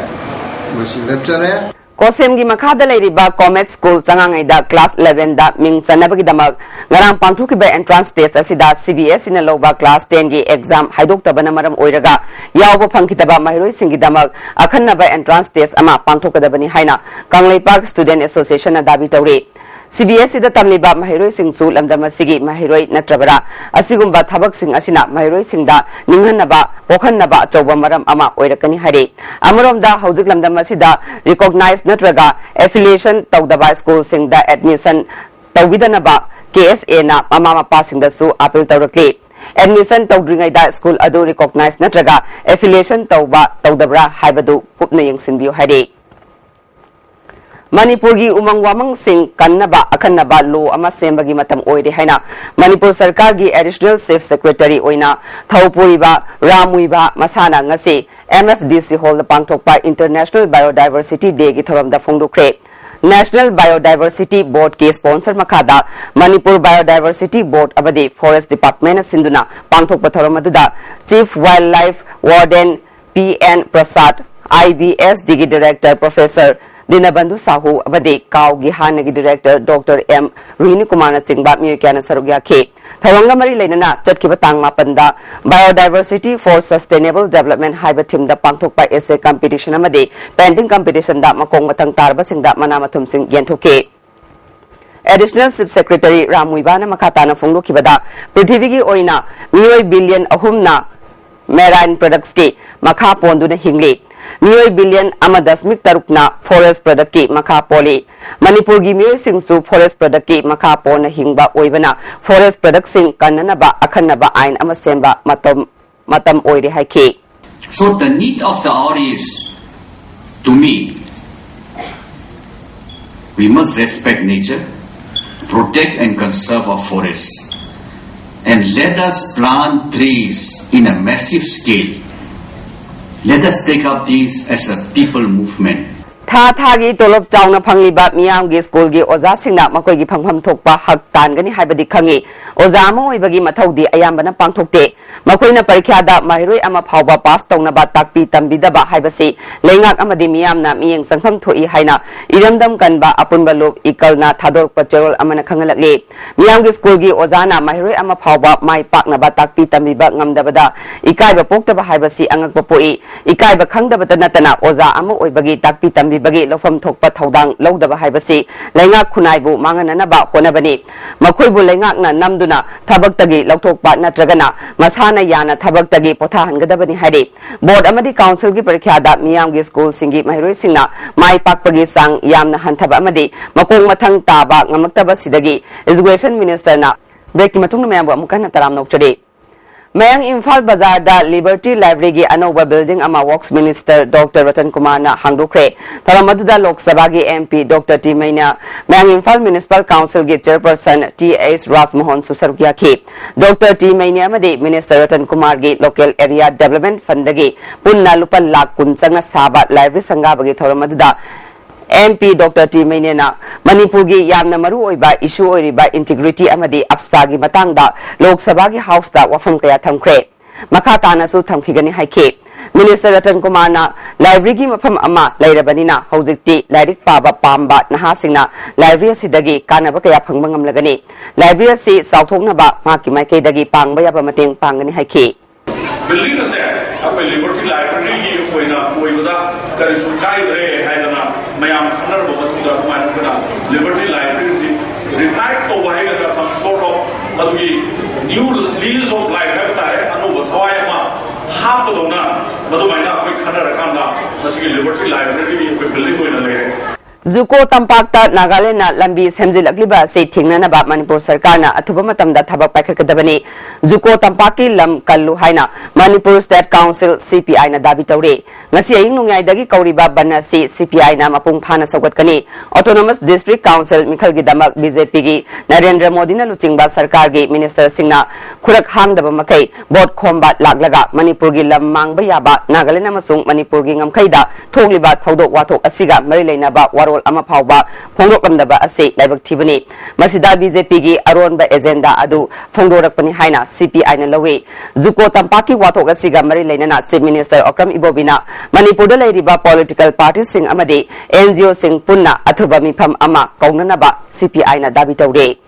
ꯉꯁꯤ ꯂꯦꯞꯆꯔꯦ꯫ ꯀꯣꯁꯦꯝꯒꯤ ꯃꯈꯥꯗ ꯂꯩꯔꯤꯕ ꯀꯣꯃꯦꯠ ꯁ꯭ꯀꯨꯜ ꯆꯉꯥꯉꯩꯗ ꯀ꯭ꯂꯥꯁ ꯏꯂꯦꯚꯦꯟꯗ ꯃꯤꯡ ꯆꯟꯅꯕꯒꯤꯗꯃꯛ ꯉꯔꯥꯡ ꯄꯥꯡꯊꯣꯛꯈꯤꯕ entrance test ꯑꯁꯤꯗ CBSEꯅ ꯂꯧꯕ ꯀ꯭ꯂꯥꯁ ꯇꯦꯟꯒꯤ exam ꯍꯥꯏꯗꯣꯛꯇꯕꯅ ꯃꯔꯝ ꯑꯣꯏꯔꯒ ꯌꯥꯎꯕ ꯐꯪꯈꯤꯗꯕ ꯃꯍꯩꯔꯣꯏꯁꯤꯡꯒꯤꯗꯃꯛ ꯑꯈꯟꯅꯕ entrance test ꯑꯃ ꯄꯥꯡꯊꯣꯛꯀꯗꯕꯅꯤ ꯍꯥꯏꯅ ꯀꯪꯂꯩꯄꯥꯛ Student Associationꯅ ꯗꯥꯕꯤ ꯇꯧꯔꯤ꯫ CBSEꯗ ꯇꯝꯂꯤꯕ ꯃꯍꯩꯔꯣꯏꯁꯤꯡꯁꯨ ꯂꯝꯗꯝ ꯑꯁꯤꯒꯤ ꯃꯍꯩꯔꯣꯏ ꯅꯠꯇ꯭ꯔꯕꯔꯥ? ꯑꯁꯤꯒꯨꯝꯕ ꯊꯕꯛꯁꯤꯡ ꯑꯁꯤꯅ ꯃꯍꯩꯔꯣꯏꯁꯤꯡꯗ ꯅꯤꯡꯍꯟꯅꯕ ꯄꯣꯛꯍꯟꯅꯕ ꯑꯆꯧꯕ ꯃꯔꯝ ꯑꯃ ꯑꯣꯏꯔꯛꯀꯅꯤ ꯍꯥꯏꯔꯤ꯫ ꯑꯃꯔꯣꯝꯗ ꯍꯧꯖꯤꯛ ꯂꯝꯗꯝ ꯑꯁꯤꯗ recognize ꯅꯠꯇ꯭ꯔꯒ affiliation ꯇꯧꯗꯕ ꯁ꯭ꯀꯨꯜꯁꯤꯡꯗ admission ꯇꯧꯕꯤꯗꯅꯕ KSAꯅ ꯃꯃꯥ ꯃꯄꯥꯁꯤꯡꯗꯁꯨ appeal ꯇꯧꯔꯛꯂꯤ꯫ Admission ꯇꯧꯗ꯭ꯔꯤꯉꯩꯗ ꯁ꯭ꯀꯨꯜ ꯑꯗꯨ recognize ꯅꯠꯇ꯭ꯔꯒ affiliation ꯇꯧꯕ ꯇꯧꯗꯕ꯭ꯔꯥ ꯍꯥꯏꯕꯗꯨ ꯀꯨꯞꯅ ꯌꯦꯡꯁꯤꯟꯕꯤꯌꯨ ꯍꯥꯏꯔꯤ꯫ ꯃꯅꯤꯄꯨꯔꯒꯤ ꯎꯃꯪ ꯋꯥꯃꯪꯁꯤꯡ ꯀꯟꯅꯕ ꯑꯈꯟꯅꯕ law ꯑꯃ ꯁꯦꯝꯕꯒꯤ ꯃꯇꯝ ꯑꯣꯏꯔꯦ ꯍꯥꯏꯅ ꯃꯅꯤꯄꯨꯔ ꯁꯔꯀꯥꯔꯒꯤ Additional Chief Secretary ꯑꯣꯏꯅ ꯊꯧ ꯄꯨꯔꯤꯕ ꯔꯥꯝ ꯃꯨꯏꯕꯥ ꯃꯁꯥꯅ ꯉꯁꯤ MFDC Hallꯗ ꯄꯥꯡꯊꯣꯛꯄ International Biodiversity Dayꯒꯤ ꯊꯧꯔꯝꯗ ꯐꯣꯡꯗꯣꯛꯈ꯭ꯔꯦ꯫ National Biodiversity Boardꯀꯤ sponsor ꯃꯈꯥꯗ ꯃꯅꯤꯄꯨꯔ Biodiversity Board ꯑꯃꯗꯤ Forest Departmentꯅ ꯁꯤꯟꯗꯨꯅ ꯄꯥꯡꯊꯣꯛꯄ ꯊꯧꯔꯝ ꯑꯗꯨꯗ Chief Wildlife Warden P N Prasad, IBSDꯒꯤ Director Professor ꯗꯤꯅꯕꯟꯙꯨ Shahu ꯑꯃꯗꯤ ꯀꯥꯎꯒꯤ ꯍꯥꯟꯅꯒꯤ ꯗꯤꯔꯦꯛꯇꯔ ꯗꯣꯛꯇꯔ ꯑꯦꯝ ꯔꯣꯍꯤꯅꯤ ꯀꯨꯃꯥꯔꯅꯆꯤꯡꯕ ꯃꯤꯑꯣꯏ ꯀꯌꯥꯅ ꯁꯔꯨꯛ ꯌꯥꯈꯤ꯫ ꯊꯧꯔꯝꯒ ꯃꯔꯤ ꯂꯩꯅꯅ ꯆꯠꯈꯤꯕ ꯇꯥꯡ ꯃꯥꯄꯟꯗ Biodiversity for Sustainable Development ꯍꯥꯏꯕ ꯊꯤꯝꯗ ꯄꯥꯡꯊꯣꯛꯄ essay competition ꯑꯃꯗꯤ painting competitionꯗ ꯃꯈꯣꯡ ꯃꯊꯪ ꯇꯥꯔꯕꯁꯤꯡꯗ ꯃꯅꯥ ꯃꯊꯨꯝꯁꯤꯡ ꯌꯦꯟꯊꯣꯛꯈꯤ꯫ Additional Chief Secretary ꯔꯥꯝ ꯃꯨꯏꯕꯥꯅ ꯃꯈꯥ ꯇꯥꯅ ꯐꯣꯡꯗꯣꯛꯈꯤꯕꯗ, ꯄ꯭ꯔꯤꯊꯤꯕꯤꯒꯤ ꯑꯣꯏꯅ ꯃꯤꯑꯣꯏ ꯕꯤꯂꯤꯌꯟ ꯑꯍꯨꯝꯅ marine productsꯀꯤ ꯃꯈꯥ ꯄꯣꯟꯗꯨꯅ ꯍꯤꯡꯂꯤ꯫ ꯃꯤꯑꯣꯏ ꯕꯤꯂꯤꯌꯟ ꯑꯃ ꯗꯁꯃꯤꯛ ꯇꯔꯨꯛꯅ forest productꯀꯤ ꯃꯈꯥ ꯄꯣꯜꯂꯤ꯫ ꯃꯅꯤꯄꯨꯔꯒꯤ ꯃꯤꯑꯣꯏꯁꯤꯡꯁꯨ forest productꯀꯤ ꯃꯈꯥ ꯄꯣꯟꯅ ꯍꯤꯡꯕ ꯑꯣꯏꯕꯅ, forest productꯁꯤꯡ ꯀꯟꯅꯅꯕ ꯑꯈꯟꯅꯕ ꯑꯥꯏꯟ ꯑꯃ ꯁꯦꯝꯕ ꯃꯇꯝ, ꯃꯇꯝ ꯑꯣꯏꯔꯦ ꯍꯥꯏꯈꯤ꯫ So the need of the hour is, to me, we must respect nature, protect and conserve our forests, and let us plant trees in a massive scale. Let us take up this as a people movement. ꯊꯥ ꯊꯥꯒꯤ ꯇꯣꯂꯣꯞ ꯆꯥꯎꯅ ꯐꯪꯂꯤꯕ ꯃꯤꯌꯥꯝꯒꯤ ꯁ꯭ꯀꯨꯜꯒꯤ ꯑꯣꯖꯥꯁꯤꯡꯅ ꯃꯈꯣꯏꯒꯤ ꯐꯪꯐꯝ ꯊꯣꯛꯄ ꯍꯛ ꯇꯥꯟꯒꯅꯤ ꯍꯥꯏꯕꯗꯤ ꯈꯪꯏ꯫ ꯑꯣꯖꯥ ꯑꯃ ꯑꯣꯏꯕꯒꯤ ꯃꯊꯧꯗꯤ ꯑꯌꯥꯝꯕꯅ ꯄꯥꯡꯊꯣꯛꯇꯦ꯫ ꯃꯈꯣꯏꯅ ꯄꯔꯤꯈ꯭ꯌꯥꯗ ꯃꯍꯩꯔꯣꯏ ꯑꯃ ꯐꯥꯎꯕ ꯄꯥꯁ ꯇꯧꯅꯕ ꯇꯥꯛꯄꯤ ꯇꯝꯕꯤꯗꯕ ꯍꯥꯏꯕꯁꯤ ꯂꯩꯉꯥꯛ ꯑꯃꯗꯤ ꯃꯤꯌꯥꯝꯅ ꯃꯤꯠꯌꯦꯡ ꯆꯪꯐꯝ ꯊꯣꯛꯏ ꯍꯥꯏꯅ ꯏꯔꯝꯗꯝ ꯀꯟꯕ ꯑꯄꯨꯟꯕ ꯂꯨꯞ ꯏꯀꯜꯅ ꯊꯥꯗꯣꯔꯛꯄ ꯆꯦꯔꯣꯜ ꯑꯃꯅ ꯈꯪꯍꯜꯂꯛꯂꯤ꯫ ꯃꯤꯌꯥꯝꯒꯤ ꯁ꯭ꯀꯨꯜꯒꯤ ꯑꯣꯖꯥꯅ ꯃꯍꯩꯔꯣꯏ ꯑꯃ ꯐꯥꯎꯕ ꯃꯥꯏ ꯄꯥꯛꯅꯕ ꯇꯥꯛꯄꯤ ꯇꯝꯕꯤꯕ ꯉꯝꯗꯕꯗ ꯏꯀꯥꯏꯕ ꯄꯣꯛꯇꯕ ꯍꯥꯏꯕꯁꯤ ꯑꯉꯛꯄ ꯄꯣꯛꯏ꯫ ꯏꯀꯥꯏꯕ ꯈꯪꯗꯕꯇ ꯅꯠꯇꯅ ꯑꯣꯖꯥ ꯑꯃ ꯑꯣꯏꯕꯒꯤ ꯇꯥꯛꯄꯤ ꯇꯝꯕꯤꯕꯒꯤ ꯂꯧꯐꯝ ꯊꯣꯛꯄ ꯊꯧꯗꯥꯡ ꯂꯧꯗꯕ ꯍꯥꯏꯕꯁꯤ ꯂꯩꯉꯥꯛ ꯈꯨꯟꯅꯥꯏꯕꯨ ꯃꯥꯡꯍꯟꯅꯅꯕ ꯍꯣꯠꯅꯕꯅꯤ꯫ ꯃꯈꯣꯏꯕꯨ ꯂꯩꯉꯥꯛꯅ ꯅꯝꯗꯨꯅ ꯊꯕꯛꯇꯒꯤ ꯂꯧꯊꯣꯛꯄ ꯅꯠꯇ꯭ꯔꯒꯅ ꯃꯁꯥꯅ ꯌꯥꯅ ꯊꯕꯛꯇꯒꯤ ꯄꯣꯊꯥꯍꯟꯒꯗꯕꯅꯤ ꯍꯥꯏꯔꯤ꯫ ꯕꯣꯔꯗ ꯑꯃꯗꯤ ꯀꯥꯎꯟꯁꯤꯜꯒꯤ ꯄꯔꯤꯈ꯭ꯌꯥꯗ ꯃꯤꯌꯥꯝꯒꯤ ꯁ꯭ꯀꯨꯜꯁꯤꯡꯒꯤ ꯃꯍꯩꯔꯣꯏꯁꯤꯡꯅ ꯃꯥꯏ ꯄꯥꯛꯄꯒꯤ ꯆꯥꯡ ꯌꯥꯝꯅ ꯍꯟꯊꯕ ꯑꯃꯗꯤ ꯃꯈꯣꯡ ꯃꯊꯪ ꯇꯥꯕ ꯉꯝꯂꯛꯇꯕꯁꯤꯗꯒꯤ ꯏꯖꯨꯀꯦꯁꯟ ꯃꯤꯅꯤꯁꯇꯔꯅ ꯕ꯭ꯔꯦꯛꯀꯤ ꯃꯇꯨꯡꯗ ꯃꯌꯥꯝꯕꯨ ꯑꯃꯨꯛ ꯍꯟꯅ ꯇꯔꯥꯝꯅ ꯑꯣꯛꯆꯔꯤ꯫ ꯃꯌꯥꯡ ꯏꯝꯐꯥꯜ ꯕꯖꯥꯔꯗ ꯂꯤꯕꯔꯇꯤ ꯂꯥꯏꯕ꯭ꯔꯦꯔꯤꯒꯤ ꯑꯅꯧꯕ ꯕꯤꯜꯗꯤꯡ ꯑꯃ ꯋꯥꯔꯛꯁ ꯃꯤꯅꯤꯁꯇꯔ ꯗꯣꯛꯇꯔ ꯔꯇꯟ ꯀꯨꯃꯥꯔꯅ ꯍꯥꯡꯗꯣꯛꯈ꯭ꯔꯦ꯫ ꯊꯧꯔꯝ ꯑꯗꯨꯗ ꯂꯣꯛ ꯁꯚꯥꯒꯤ ꯑꯦꯝ ꯄꯤ ꯗꯣꯛꯇꯔ ꯇꯤ ꯃꯩꯅ꯭ꯌꯥ, ꯃꯌꯥꯡ ꯏꯝꯐꯥꯜ ꯃ꯭ꯌꯨꯅꯤꯁꯤꯄꯥꯜ ꯀꯥꯎꯟꯁꯤꯜꯒꯤ ꯆꯦꯌꯔꯄꯔꯁꯟ ꯇꯤ ꯑꯩꯆ ꯔꯥꯖꯃꯣꯍꯟꯁꯨ ꯁꯔꯨꯛ ꯌꯥꯈꯤ꯫ ꯗꯣꯛꯇꯔ ꯇꯤ ꯃꯩꯅ꯭ꯌꯥ ꯑꯃꯗꯤ ꯃꯤꯅꯤꯁꯇꯔ ꯔꯇꯟ ꯀꯨꯃꯥꯔꯒꯤ ꯂꯣꯀꯦꯜ ꯑꯦꯔꯤꯌꯥ ꯗꯦꯕꯂꯞꯃꯦꯟ ꯐꯟꯗꯒꯤ ꯄꯨꯟꯅ ꯂꯨꯄꯥ ꯂꯥꯈ ꯀꯨꯟ ꯆꯪꯅ ꯁꯥꯕ ꯂꯥꯏꯕ꯭ꯔꯦꯔꯤ ꯁꯪꯒꯥꯕꯒꯤ ꯊꯧꯔꯝ ꯑꯗꯨꯗ ꯑꯦꯝ ꯄꯤ ꯗꯣꯛꯇꯔ ꯇꯤ ꯃꯩꯅꯦꯅ ꯃꯅꯤꯄꯨꯔꯒꯤ ꯌꯥꯝꯅ ꯃꯔꯨ ꯑꯣꯏꯕ ꯏꯁꯨ ꯑꯣꯏꯔꯤꯕ ꯏꯟꯇꯤꯒ꯭ꯔꯤꯇꯤ ꯑꯃꯗꯤ ꯑꯞꯁꯄꯥꯒꯤ ꯃꯇꯥꯡꯗ ꯂꯣꯛ ꯁꯚꯥꯒꯤ ꯍꯥꯎꯁꯇ ꯋꯥꯐꯝ ꯀꯌꯥ ꯊꯝꯈ꯭ꯔꯦ꯫ ꯃꯈꯥ ꯇꯥꯅꯁꯨ ꯊꯝꯈꯤꯒꯅꯤ ꯍꯥꯏꯈꯤ꯫ ꯃꯤꯅꯤꯁꯇꯔ ꯔꯇꯟ ꯀꯨꯃꯥꯔꯅ ꯂꯥꯏꯕ꯭ꯔꯦꯔꯤꯒꯤ ꯃꯐꯝ ꯑꯃ ꯂꯩꯔꯕꯅꯤꯅ ꯍꯧꯖꯤꯛꯇꯤ ꯂꯥꯏꯔꯤꯛ ꯄꯥꯕ ꯄꯥꯝꯕ ꯅꯍꯥꯁꯤꯡꯅ ꯂꯥꯏꯕ꯭ꯔꯦꯔꯤ ꯑꯁꯤꯗꯒꯤ ꯀꯥꯟꯅꯕ ꯀꯌꯥ ꯐꯪꯕ ꯉꯝꯂꯒꯅꯤ꯫ ꯂꯥꯏꯕ꯭ꯔꯦꯔꯤ ꯑꯁꯤ ꯆꯥꯎꯊꯣꯛꯅꯕ ꯃꯍꯥꯛꯀꯤ ꯃꯥꯏꯀꯩꯗꯒꯤ ꯄꯥꯡꯕ ꯌꯥꯕ ꯃꯇꯦꯡ ꯄꯥꯡꯒꯅꯤ ꯍꯥꯏꯈꯤ꯫ ꯕꯤꯜꯗꯤꯡ ꯑꯁꯦ ꯑꯩꯈꯣꯏ ꯂꯤꯕꯔꯇꯤ ꯂꯥꯏꯕ꯭ꯔꯦꯔꯤꯒꯤ ꯑꯣꯏꯅ ꯑꯣꯏꯕꯗ ꯀꯔꯤꯁꯨ ꯀꯥꯏꯗ꯭ꯔꯦ ꯍꯥꯏꯗꯅ ꯃꯌꯥꯝ ꯈꯟꯅꯔꯕ ꯃꯇꯨꯡꯗ ꯑꯗꯨꯃꯥꯏꯅ ꯑꯩꯈꯣꯏꯅ ꯂꯤꯕꯔꯇꯤ ꯂꯥꯏꯕ꯭ꯔꯦꯔꯤꯁꯤ ꯔꯤꯚꯥꯏꯚ ꯇꯧꯕ ꯍꯥꯏꯒꯗ꯭ꯔꯥ, some sort of ꯑꯗꯨꯒꯤ new lease of life ꯍꯥꯏꯕ ꯇꯥꯔꯦ, ꯑꯅꯧꯕ ꯊꯋꯥꯏ ꯑꯃ ꯍꯥꯞꯄꯗꯧꯅ ꯃꯗꯨꯃꯥꯏꯅ ꯑꯩꯈꯣꯏ ꯈꯟꯅꯔꯀꯥꯟꯗ ꯉꯁꯤꯒꯤ ꯂꯤꯕꯔꯇꯤ ꯂꯥꯏꯕ꯭ꯔꯦꯔꯤꯒꯤ ꯑꯩꯈꯣꯏ ꯕꯤꯜꯗꯤꯡ ꯑꯣꯏꯅ ꯂꯩꯔꯦ꯫ ꯖꯨꯀꯣ ꯇꯝꯄꯥꯛꯇ ꯅꯥꯒꯥꯂꯦꯟꯗ ꯂꯝꯕꯤ ꯁꯦꯝꯖꯤꯜꯂꯛꯂꯤꯕ ꯑꯁꯤ ꯊꯤꯡꯅꯅꯕ ꯃꯅꯤꯄꯨꯔ ꯁꯔꯀꯥꯔꯅ ꯑꯊꯨꯕ ꯃꯇꯝꯗ ꯊꯕꯛ ꯄꯥꯏꯈꯠꯀꯗꯕꯅꯤ꯫ ꯖꯨꯀꯣ ꯇꯝꯄꯥꯛꯀꯤ ꯂꯝ ꯀꯜꯂꯨ ꯍꯥꯏꯅ ꯃꯅꯤꯄꯨꯔ ꯁ꯭ꯇꯦꯠ ꯀꯥꯎꯟꯁꯤꯜ, ꯁꯤ ꯄꯤ ꯑꯥꯏꯅ ꯗꯥꯕꯤ ꯇꯧꯔꯤ꯫ ꯉꯁꯤ ꯑꯌꯤꯡ ꯅꯣꯡꯌꯥꯏꯗꯒꯤ ꯀꯧꯔꯤꯕ ꯕꯟ ꯑꯁꯤ ꯁꯤ ꯄꯤ ꯑꯥꯏꯅ ꯃꯄꯨꯡ ꯐꯥꯅ ꯁꯧꯒꯠꯀꯅꯤ꯫ ꯑꯣꯇꯣꯅꯣꯃꯁ ꯗꯤꯁꯇ꯭ꯔꯤꯛ ꯀꯥꯎꯟꯁꯤꯜ ꯃꯤꯈꯜꯒꯤꯗꯃꯛ ꯕꯤ ꯖꯦ ꯄꯤꯒꯤ ꯅꯔꯦꯟꯗ꯭ꯔ ꯃꯣꯗꯤꯅ ꯂꯨꯆꯤꯡꯕ ꯁꯔꯀꯥꯔꯒꯤ ꯃꯤꯅꯤꯁꯇꯔꯁꯤꯡꯅ ꯈꯨꯔꯛ ꯍꯥꯡꯗꯕ ꯃꯈꯩ ꯚꯣꯠ ꯈꯣꯝꯕ ꯂꯥꯛꯂꯒ ꯃꯅꯤꯄꯨꯔꯒꯤ ꯂꯝ ꯃꯥꯡꯕ ꯌꯥꯕ ꯅꯥꯒꯥꯂꯦꯟ ꯑꯃꯁꯨꯡ ꯃꯅꯤꯄꯨꯔꯒꯤ ꯉꯝꯈꯩꯗ ꯊꯣꯛꯂꯤꯕ ꯊꯧꯗꯣꯛ ꯋꯥꯊꯣꯛ ꯑꯁꯤꯒ ꯃꯔꯤ ꯂꯩꯅꯕ ꯋꯥꯔꯣꯜ ꯑꯃ ꯐꯥꯎꯕ ꯐꯣꯡꯗꯣꯛꯂꯝꯗꯕ ꯑꯁꯤ ꯂꯥꯏꯕꯛ ꯊꯤꯕꯅꯤ꯫ ꯃꯁꯤꯗ ꯕꯤ ꯖꯦ ꯄꯤꯒꯤ ꯑꯔꯣꯟꯕ ꯑꯦꯖꯦꯟꯗꯥ ꯑꯗꯨ ꯐꯣꯡꯗꯣꯔꯛꯄꯅꯤ ꯍꯥꯏꯅ ꯁꯤ ꯄꯤ ꯑꯥꯏꯅ ꯂꯧꯏ꯫ ꯖꯨꯀꯣ ꯇꯝꯄꯥꯛꯀꯤ ꯋꯥꯊꯣꯛ ꯑꯁꯤꯒ ꯃꯔꯤ ꯂꯩꯅꯅ ꯆꯤꯐ ꯃꯤꯅꯤꯁꯇꯔ ꯑꯣꯀ꯭ꯔꯝ ꯏꯕꯣꯕꯤꯅ ꯃꯅꯤꯄꯨꯔꯗ ꯂꯩꯔꯤꯕ ꯄꯣꯂꯤꯇꯤꯀꯦꯜ ꯄꯥꯔꯇꯤꯁꯤꯡ ꯑꯃꯗꯤ ꯑꯦꯟ ꯖꯤ ꯑꯣꯁꯤꯡ ꯄꯨꯟꯅ ꯑꯊꯨꯕ ꯃꯤꯐꯝ ꯑꯃ ꯀꯧꯅꯅꯕ ꯁꯤ ꯄꯤ ꯑꯥꯏꯅ ꯗꯥꯕꯤ ꯇꯧꯔꯤ꯫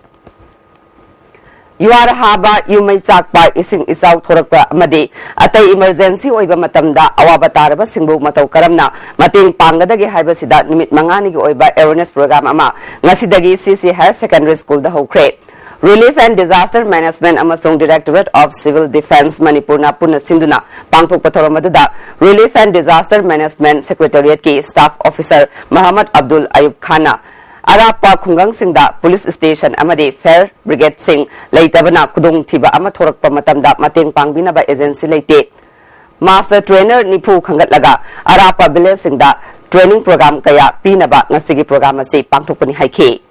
ꯌꯨꯍꯥꯔ ꯍꯥꯕ, ꯌꯨꯝ ꯃꯩ ꯆꯥꯛꯄ, ꯏꯁꯤꯡ ꯏꯆꯥꯎ ꯊꯣꯔꯛꯄ ꯑꯃꯗꯤ ꯑꯇꯩ ꯏꯃꯔꯖꯦꯟꯁꯤ ꯑꯣꯏꯕ ꯃꯇꯝꯗ ꯑꯋꯥꯕ ꯇꯥꯔꯕꯁꯤꯡꯕꯨ ꯃꯇꯧ ꯀꯔꯝꯅ ꯃꯇꯦꯡ ꯄꯥꯡꯒꯗꯒꯦ ꯍꯥꯏꯕꯁꯤꯗ ꯅꯨꯃꯤꯠ ꯃꯉꯥꯅꯤꯒꯤ ꯑꯣꯏꯕ ꯑꯦꯋꯦꯔꯅꯦꯁ ꯄ꯭ꯔꯣꯒ꯭ꯔꯥꯝ ꯑꯃ ꯉꯁꯤꯗꯒꯤ ꯁꯤ ꯁꯤ ꯍꯥꯌꯔ ꯁꯦꯀꯦꯟꯗꯔꯤ ꯁ꯭ꯀꯨꯜꯗ ꯍꯧꯈ꯭ꯔꯦ꯫ Relief and Disaster Management ꯑꯃꯁꯨꯡ Directorate of Civil Defence ꯃꯅꯤꯄꯨꯔꯅ ꯄꯨꯟꯅ ꯁꯤꯟꯗꯨꯅ ꯄꯥꯡꯊꯣꯛꯄ ꯊꯧꯔꯝ ꯑꯗꯨꯗ Relief and Disaster Management Secretariatꯀꯤ staff officer ꯃꯍꯃꯗ Abdul ꯑꯌꯨꯕ ꯈꯥꯟꯅ ꯑꯔꯥꯞꯄ ꯈꯨꯡꯒꯪꯁꯤꯡꯗ ꯄꯨꯂꯤꯁ ꯁ꯭ꯇꯦꯁꯟ ꯑꯃꯗꯤ ꯐꯥꯌꯔ ꯕ꯭ꯔꯤꯒꯦꯗꯁꯤꯡ ꯂꯩꯇꯕꯅ ꯈꯨꯗꯣꯡꯊꯤꯕ ꯑꯃ ꯊꯣꯔꯛꯄ ꯃꯇꯝꯗ ꯃꯇꯦꯡ ꯄꯥꯡꯕꯤꯅꯕ ꯑꯦꯖꯦꯟꯁꯤ ꯂꯩꯇꯦ꯫ ꯃꯥꯁꯇꯔ ꯇ꯭ꯔꯦꯅꯔ ꯅꯤꯐꯨ ꯈꯟꯒꯠꯂꯒ ꯑꯔꯥꯞꯄ ꯚꯤꯂꯦꯖꯁꯤꯡꯗ ꯇ꯭ꯔꯦꯅꯤꯡ ꯄ꯭ꯔꯣꯒ꯭ꯔꯥꯝ ꯀꯌꯥ ꯄꯤꯅꯕ ꯉꯁꯤꯒꯤ ꯄ꯭ꯔꯣꯒ꯭ꯔꯥꯝ ꯑꯁꯤ ꯄꯥꯡꯊꯣꯛꯄꯅꯤ ꯍꯥꯏꯈꯤ꯫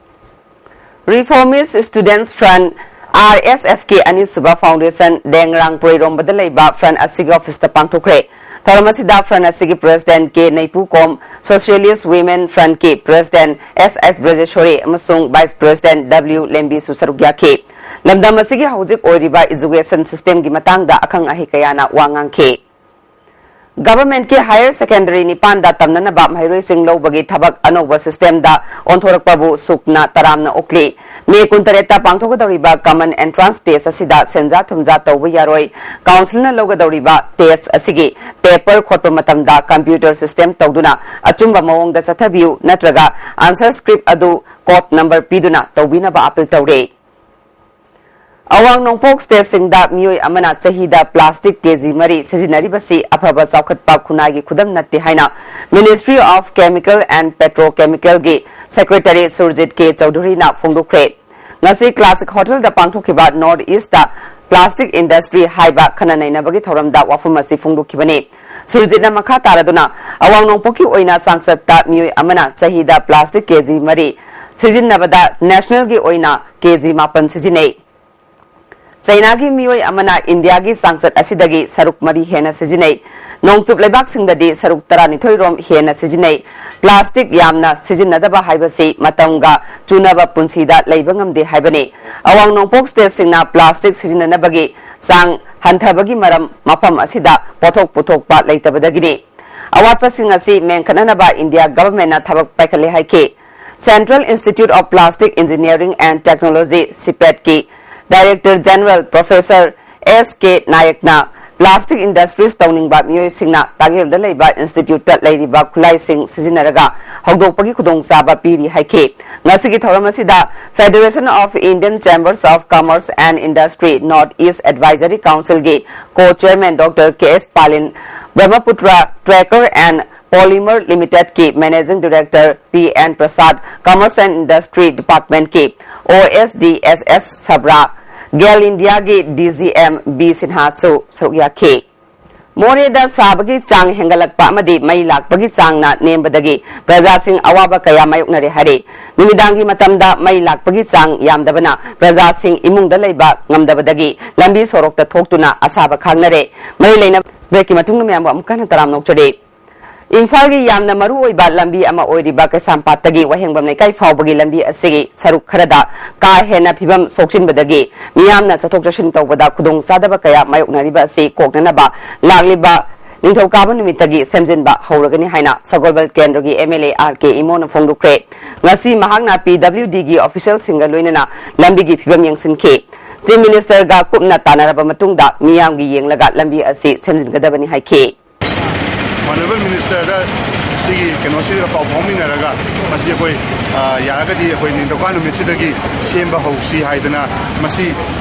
Reformist Students Front, R S F ꯀꯤ ꯑꯅꯤꯁꯨꯕ ꯐꯥꯎꯟꯗꯦꯁꯟ ꯗꯦꯡ ꯔꯥꯡꯄꯨꯔꯩꯔꯣꯝꯕꯗ ꯂꯩꯕ ꯐ꯭ꯔꯟꯠ ꯑꯁꯤꯒꯤ ꯑꯣꯐꯤꯁꯇ ꯄꯥꯡꯊꯣꯛꯈ꯭ꯔꯦ꯫ ꯊꯧꯔꯝ ꯑꯁꯤꯗ ꯐ꯭ꯔꯟꯠ ꯑꯁꯤꯒꯤ ꯄ꯭ꯔꯦꯁꯤꯗꯦꯟꯠ ꯀꯦ ꯅꯩꯄꯨꯀꯣꯝ, Socialist Women Frontꯀꯤ ꯄ꯭ꯔꯦꯁꯤꯗꯦꯟꯠ ꯑꯦꯁ ꯑꯦꯁ ꯕ꯭ꯔꯖꯦꯁꯣꯔꯤ ꯑꯃꯁꯨꯡ ꯚꯥꯏꯁ ꯄ꯭ꯔꯦꯁꯤꯗꯦꯟꯠ ꯗꯕ꯭ꯂꯤꯎ ꯂꯦꯝꯕꯤꯁꯨ ꯁꯔꯨꯛ ꯌꯥꯈꯤ꯫ ꯂꯝꯗꯝ ꯑꯁꯤꯒꯤ ꯍꯧꯖꯤꯛ ꯑꯣꯏꯔꯤꯕ ꯏꯖꯨꯀꯦꯁꯟ ꯁꯤꯁꯇꯦꯝꯒꯤ ꯃꯇꯥꯡꯗ ꯑꯈꯪ ꯑꯍꯩ ꯀꯌꯥꯅ ꯋꯥ ꯉꯥꯡꯈꯤ꯫ Governmentꯀꯤ higher secondary ꯅꯤꯄꯥꯟꯗ ꯇꯝꯅꯅꯕ ꯃꯍꯩꯔꯣꯏꯁꯤꯡ ꯂꯧꯕꯒꯤ ꯊꯕꯛ ꯑꯅꯧꯕ systemꯗ ꯑꯣꯟꯊꯣꯔꯛꯄꯕꯨ ꯁꯨꯛꯅ ꯇꯔꯥꯝꯅ ꯑꯣꯛꯂꯤ꯫ ꯃꯦ ꯀꯨꯟꯇꯔꯦꯠꯇ ꯄꯥꯡꯊꯣꯛꯀꯗꯧꯔꯤꯕ common entrance test ꯑꯁꯤꯗ ꯁꯦꯟꯖꯥ ꯊꯨꯝꯖꯥ ꯇꯧꯕ ꯌꯥꯔꯣꯏ꯫ Councilꯅ ꯂꯧꯒꯗꯧꯔꯤꯕ test ꯑꯁꯤꯒꯤ paper ꯈꯣꯠꯄ ꯃꯇꯝꯗ computer system ꯇꯧꯗꯨꯅ ꯑꯆꯨꯝꯕ ꯃꯑꯣꯡꯗ ꯆꯠꯊꯕꯤꯌꯨ ꯅꯠꯇ꯭ꯔꯒ answer script ꯑꯗꯨ code number ꯄꯤꯗꯨꯅ ꯇꯧꯕꯤꯅꯕ appeal ꯇꯧꯔꯦ꯫ ꯑꯋꯥꯡ ꯅꯣꯡꯄꯣꯛ stateꯁꯤꯡꯗ ꯃꯤꯑꯣꯏ ꯑꯃꯅ ꯆꯍꯤꯗ plastic ꯀꯦꯖꯤ ꯃꯔꯤ ꯁꯤꯖꯤꯟꯅꯔꯤꯕꯁꯤ ꯑꯐꯕ ꯆꯥꯎꯈꯠꯄ ꯈꯨꯟꯅꯥꯏꯒꯤ ꯈꯨꯗꯝ ꯅꯠꯇꯦ ꯍꯥꯏꯅ Ministry of Chemical and Petrochemicalꯒꯤ Secretary Surjit ꯀꯦ ꯆꯧꯙꯨꯔꯤꯅ ꯐꯣꯡꯗꯣꯛꯈ꯭ꯔꯦ꯫ ꯉꯁꯤ Classic Hotelꯗ ꯄꯥꯡꯊꯣꯛꯈꯤꯕ North Eastꯇ plastic industry ꯍꯥꯏꯕ ꯈꯟꯅ ꯅꯩꯅꯕꯒꯤ ꯊꯧꯔꯝꯗ ꯋꯥꯐꯝ ꯑꯁꯤ ꯐꯣꯡꯗꯣꯛꯈꯤꯕꯅꯤ꯫ ꯁꯨꯔꯖꯤꯠꯅ ꯃꯈꯥ ꯇꯥꯔꯗꯨꯅ, ꯑꯋꯥꯡ ꯅꯣꯡꯄꯣꯛꯀꯤ ꯑꯣꯏꯅ ꯆꯥꯡꯆꯠꯇ ꯃꯤꯑꯣꯏ ꯑꯃꯅ ꯆꯍꯤꯗ plastic ꯀꯦꯖꯤ ꯃꯔꯤ ꯁꯤꯖꯤꯟꯅꯕꯗ nationalꯒꯤ ꯑꯣꯏꯅ ꯀꯦꯖꯤ ꯃꯥꯄꯟ ꯁꯤꯖꯤꯟꯅꯩ꯫ ꯆꯩꯅꯥꯒꯤ ꯃꯤꯑꯣꯏ ꯑꯃꯅ ꯏꯟꯗꯤꯌꯥꯒꯤ ꯆꯥꯡꯆꯠ ꯑꯁꯤꯗꯒꯤ ꯁꯔꯨꯛ ꯃꯔꯤ ꯍꯦꯟꯅ ꯁꯤꯖꯤꯟꯅꯩ꯫ ꯅꯣꯡꯆꯨꯞ ꯂꯩꯕꯥꯛꯁꯤꯡꯗꯗꯤ ꯁꯔꯨꯛ ꯇꯔꯥꯅꯤꯊꯣꯏ ꯔꯣꯝ ꯍꯦꯟꯅ ꯁꯤꯖꯤꯟꯅꯩ꯫ Plastic ꯌꯥꯝꯅ ꯁꯤꯖꯤꯟꯅꯗꯕ ꯍꯥꯏꯕꯁꯤ ꯃꯇꯝꯒ ꯆꯨꯅꯕ ꯄꯨꯟꯁꯤꯗ ꯂꯩꯕ ꯉꯝꯗꯦ ꯍꯥꯏꯕꯅꯤ꯫ ꯑꯋꯥꯡ ꯅꯣꯡꯄꯣꯛ stateꯁꯤꯡꯅ plastic ꯁꯤꯖꯤꯟꯅꯅꯕꯒꯤ ꯆꯥꯡ ꯍꯟꯊꯕꯒꯤ ꯃꯔꯝ ꯃꯐꯝ ꯑꯁꯤꯗ ꯄꯣꯠꯊꯣꯛ ꯄꯨꯊꯣꯛꯄ ꯂꯩꯇꯕꯗꯒꯤꯅꯤ꯫ ꯑꯋꯥꯠꯄꯁꯤꯡ ꯑꯁꯤ ꯃꯦꯟꯈꯠꯅꯅꯕ ꯏꯟꯗꯤꯌꯥ governmentꯅ ꯊꯕꯛ ꯄꯥꯏꯈꯠꯂꯦ ꯍꯥꯏꯈꯤ꯫ Central Institute of Plastic Engineering and Technology, CIPETꯀꯤ Director General Professor S K ꯅꯥꯌꯛꯅ plastic industries ꯇꯧꯅꯤꯡꯕ ꯃꯤꯑꯣꯏꯁꯤꯡꯅ ꯇꯥꯛꯌꯦꯜꯗ ꯂꯩꯕ instituteꯇ ꯂꯩꯔꯤꯕ ꯈꯨꯠꯂꯥꯏꯁꯤꯡ ꯁꯤꯖꯤꯟꯅꯔꯒ ꯍꯧꯗꯣꯛꯄꯒꯤ ꯈꯨꯗꯣꯡꯆꯥꯕ ꯄꯤꯔꯤ ꯍꯥꯏꯈꯤ꯫ ꯉꯁꯤꯒꯤ ꯊꯧꯔꯝ ꯑꯁꯤꯗ Federation of Indian Chambers of Commerce and Industry, North East Advisory Councilꯒꯤ co-chairman Doctor K S Palin, Brahmaputra Tracker and Polymer Limitedꯀꯤ Managing Director P N Prasad, Commerce and Industry Departmentꯀꯤ O S D S S Sabra, GAIL ꯏꯟꯗꯤꯌꯥꯒꯤ D G M B ꯁꯤꯟꯍꯥꯁꯨ ꯁꯔꯨꯛ ꯌꯥꯈꯤ꯫ ꯃꯣꯔꯦꯗ ꯁꯥꯕꯒꯤ ꯆꯥꯡ ꯍꯦꯟꯒꯠꯂꯛꯄ ꯑꯃꯗꯤ ꯃꯩ ꯂꯥꯛꯄꯒꯤ ꯆꯥꯡꯅ ꯅꯦꯝꯕꯗꯒꯤ ꯄ꯭ꯔꯖꯥꯁꯤꯡ ꯑꯋꯥꯕ ꯀꯌꯥ ꯃꯥꯌꯣꯛꯅꯔꯦ ꯍꯥꯏꯔꯤ꯫ ꯅꯨꯃꯤꯗꯥꯡꯒꯤ ꯃꯇꯝꯗ ꯃꯩ ꯂꯥꯛꯄꯒꯤ ꯆꯥꯡ ꯌꯥꯝꯗꯕꯅ ꯄ꯭ꯔꯖꯥꯁꯤꯡ ꯏꯃꯨꯡꯗ ꯂꯩꯕ ꯉꯝꯗꯕꯗꯒꯤ ꯂꯝꯕꯤ ꯁꯣꯔꯣꯛꯇ ꯊꯣꯛꯇꯨꯅ ꯑꯁꯥꯕ ꯈꯥꯡꯅꯔꯦ꯫ ꯃꯔꯤ ꯂꯩꯅꯕ breakꯀꯤ ꯃꯇꯨꯡꯗ ꯃꯌꯥꯝꯕꯨ ꯑꯃꯨꯛ ꯍꯟꯅ ꯇꯔꯥꯝꯅ ꯑꯣꯛꯆꯔꯤ꯫ ꯏꯝꯐꯥꯜꯒꯤ ꯌꯥꯝꯅ ꯃꯔꯨ ꯑꯣꯏꯕ ꯂꯝꯕꯤ ꯑꯃ ꯑꯣꯏꯔꯤꯕ ꯀꯩꯁꯥꯝꯄꯥꯠꯇꯒꯤ ꯋꯥꯍꯦꯡꯕꯝ ꯂꯩꯀꯥꯏ ꯐꯥꯎꯕꯒꯤ ꯂꯝꯕꯤ ꯑꯁꯤꯒꯤ ꯁꯔꯨꯛ ꯈꯔꯗ ꯀꯥ ꯍꯦꯟꯅ ꯐꯤꯕꯝ ꯁꯣꯛꯆꯤꯟꯕꯗꯒꯤ ꯃꯤꯌꯥꯝꯅ ꯆꯠꯊꯣꯛ ꯆꯠꯁꯤꯟ ꯇꯧꯕꯗ ꯈꯨꯗꯣꯡꯆꯥꯗꯕ ꯀꯌꯥ ꯃꯥꯌꯣꯛꯅꯔꯤꯕ ꯑꯁꯤ ꯀꯣꯛꯅꯅꯕ ꯂꯥꯛꯂꯤꯕ ꯅꯤꯡꯊꯧꯀꯥꯕ ꯅꯨꯃꯤꯠꯇꯒꯤ ꯁꯦꯝꯖꯤꯟꯕ ꯍꯧꯔꯒꯅꯤ ꯍꯥꯏꯅ ꯁꯒꯣꯜꯕꯜ ꯀꯦꯟꯗ꯭ꯔꯒꯤ ꯑꯦꯝ ꯑꯦꯜ ꯑꯦ ꯑꯥꯔ ꯀꯦ ꯏꯃꯣꯅ ꯐꯣꯡꯗꯣꯛꯈ꯭ꯔꯦ꯫ ꯉꯁꯤ ꯃꯍꯥꯛꯅ ꯄꯤ ꯗꯕ꯭ꯂꯤꯎ ꯗꯤꯒꯤ ꯑꯣꯐꯤꯁꯤꯌꯦꯜꯁꯤꯡꯒ ꯂꯣꯏꯅꯅ ꯂꯝꯕꯤꯒꯤ ꯐꯤꯕꯝ ꯌꯦꯡꯁꯤꯟꯈꯤ꯫ ꯆꯤꯐ ꯃꯤꯅꯤꯁꯇꯔꯒ ꯀꯨꯞꯅ ꯇꯥꯟꯅꯔꯕ ꯃꯇꯨꯡꯗ ꯃꯤꯌꯥꯝꯒꯤ ꯌꯦꯡꯂꯒ ꯂꯝꯕꯤ ꯑꯁꯤ ꯁꯦꯝꯖꯤꯟꯒꯗꯕꯅꯤ ꯍꯥꯏꯈꯤ꯫ ꯑꯣꯅꯔꯦꯕꯜ ꯃꯤꯅꯤꯁꯇꯔꯗ ꯁꯤꯒꯤ ꯀꯩꯅꯣꯁꯤꯗ ꯄꯥꯎ ꯐꯥꯎꯃꯤꯟꯅꯔꯒ ꯃꯁꯤ ꯑꯩꯈꯣꯏ, ꯑ, ꯌꯥꯔꯒꯗꯤ ꯑꯩꯈꯣꯏ ꯅꯤꯡꯊꯧꯀꯥ ꯅꯨꯃꯤꯠꯁꯤꯗꯒꯤ ꯁꯦꯝꯕ ꯍꯧꯁꯤ ꯍꯥꯏꯗꯅ, ꯃꯁꯤ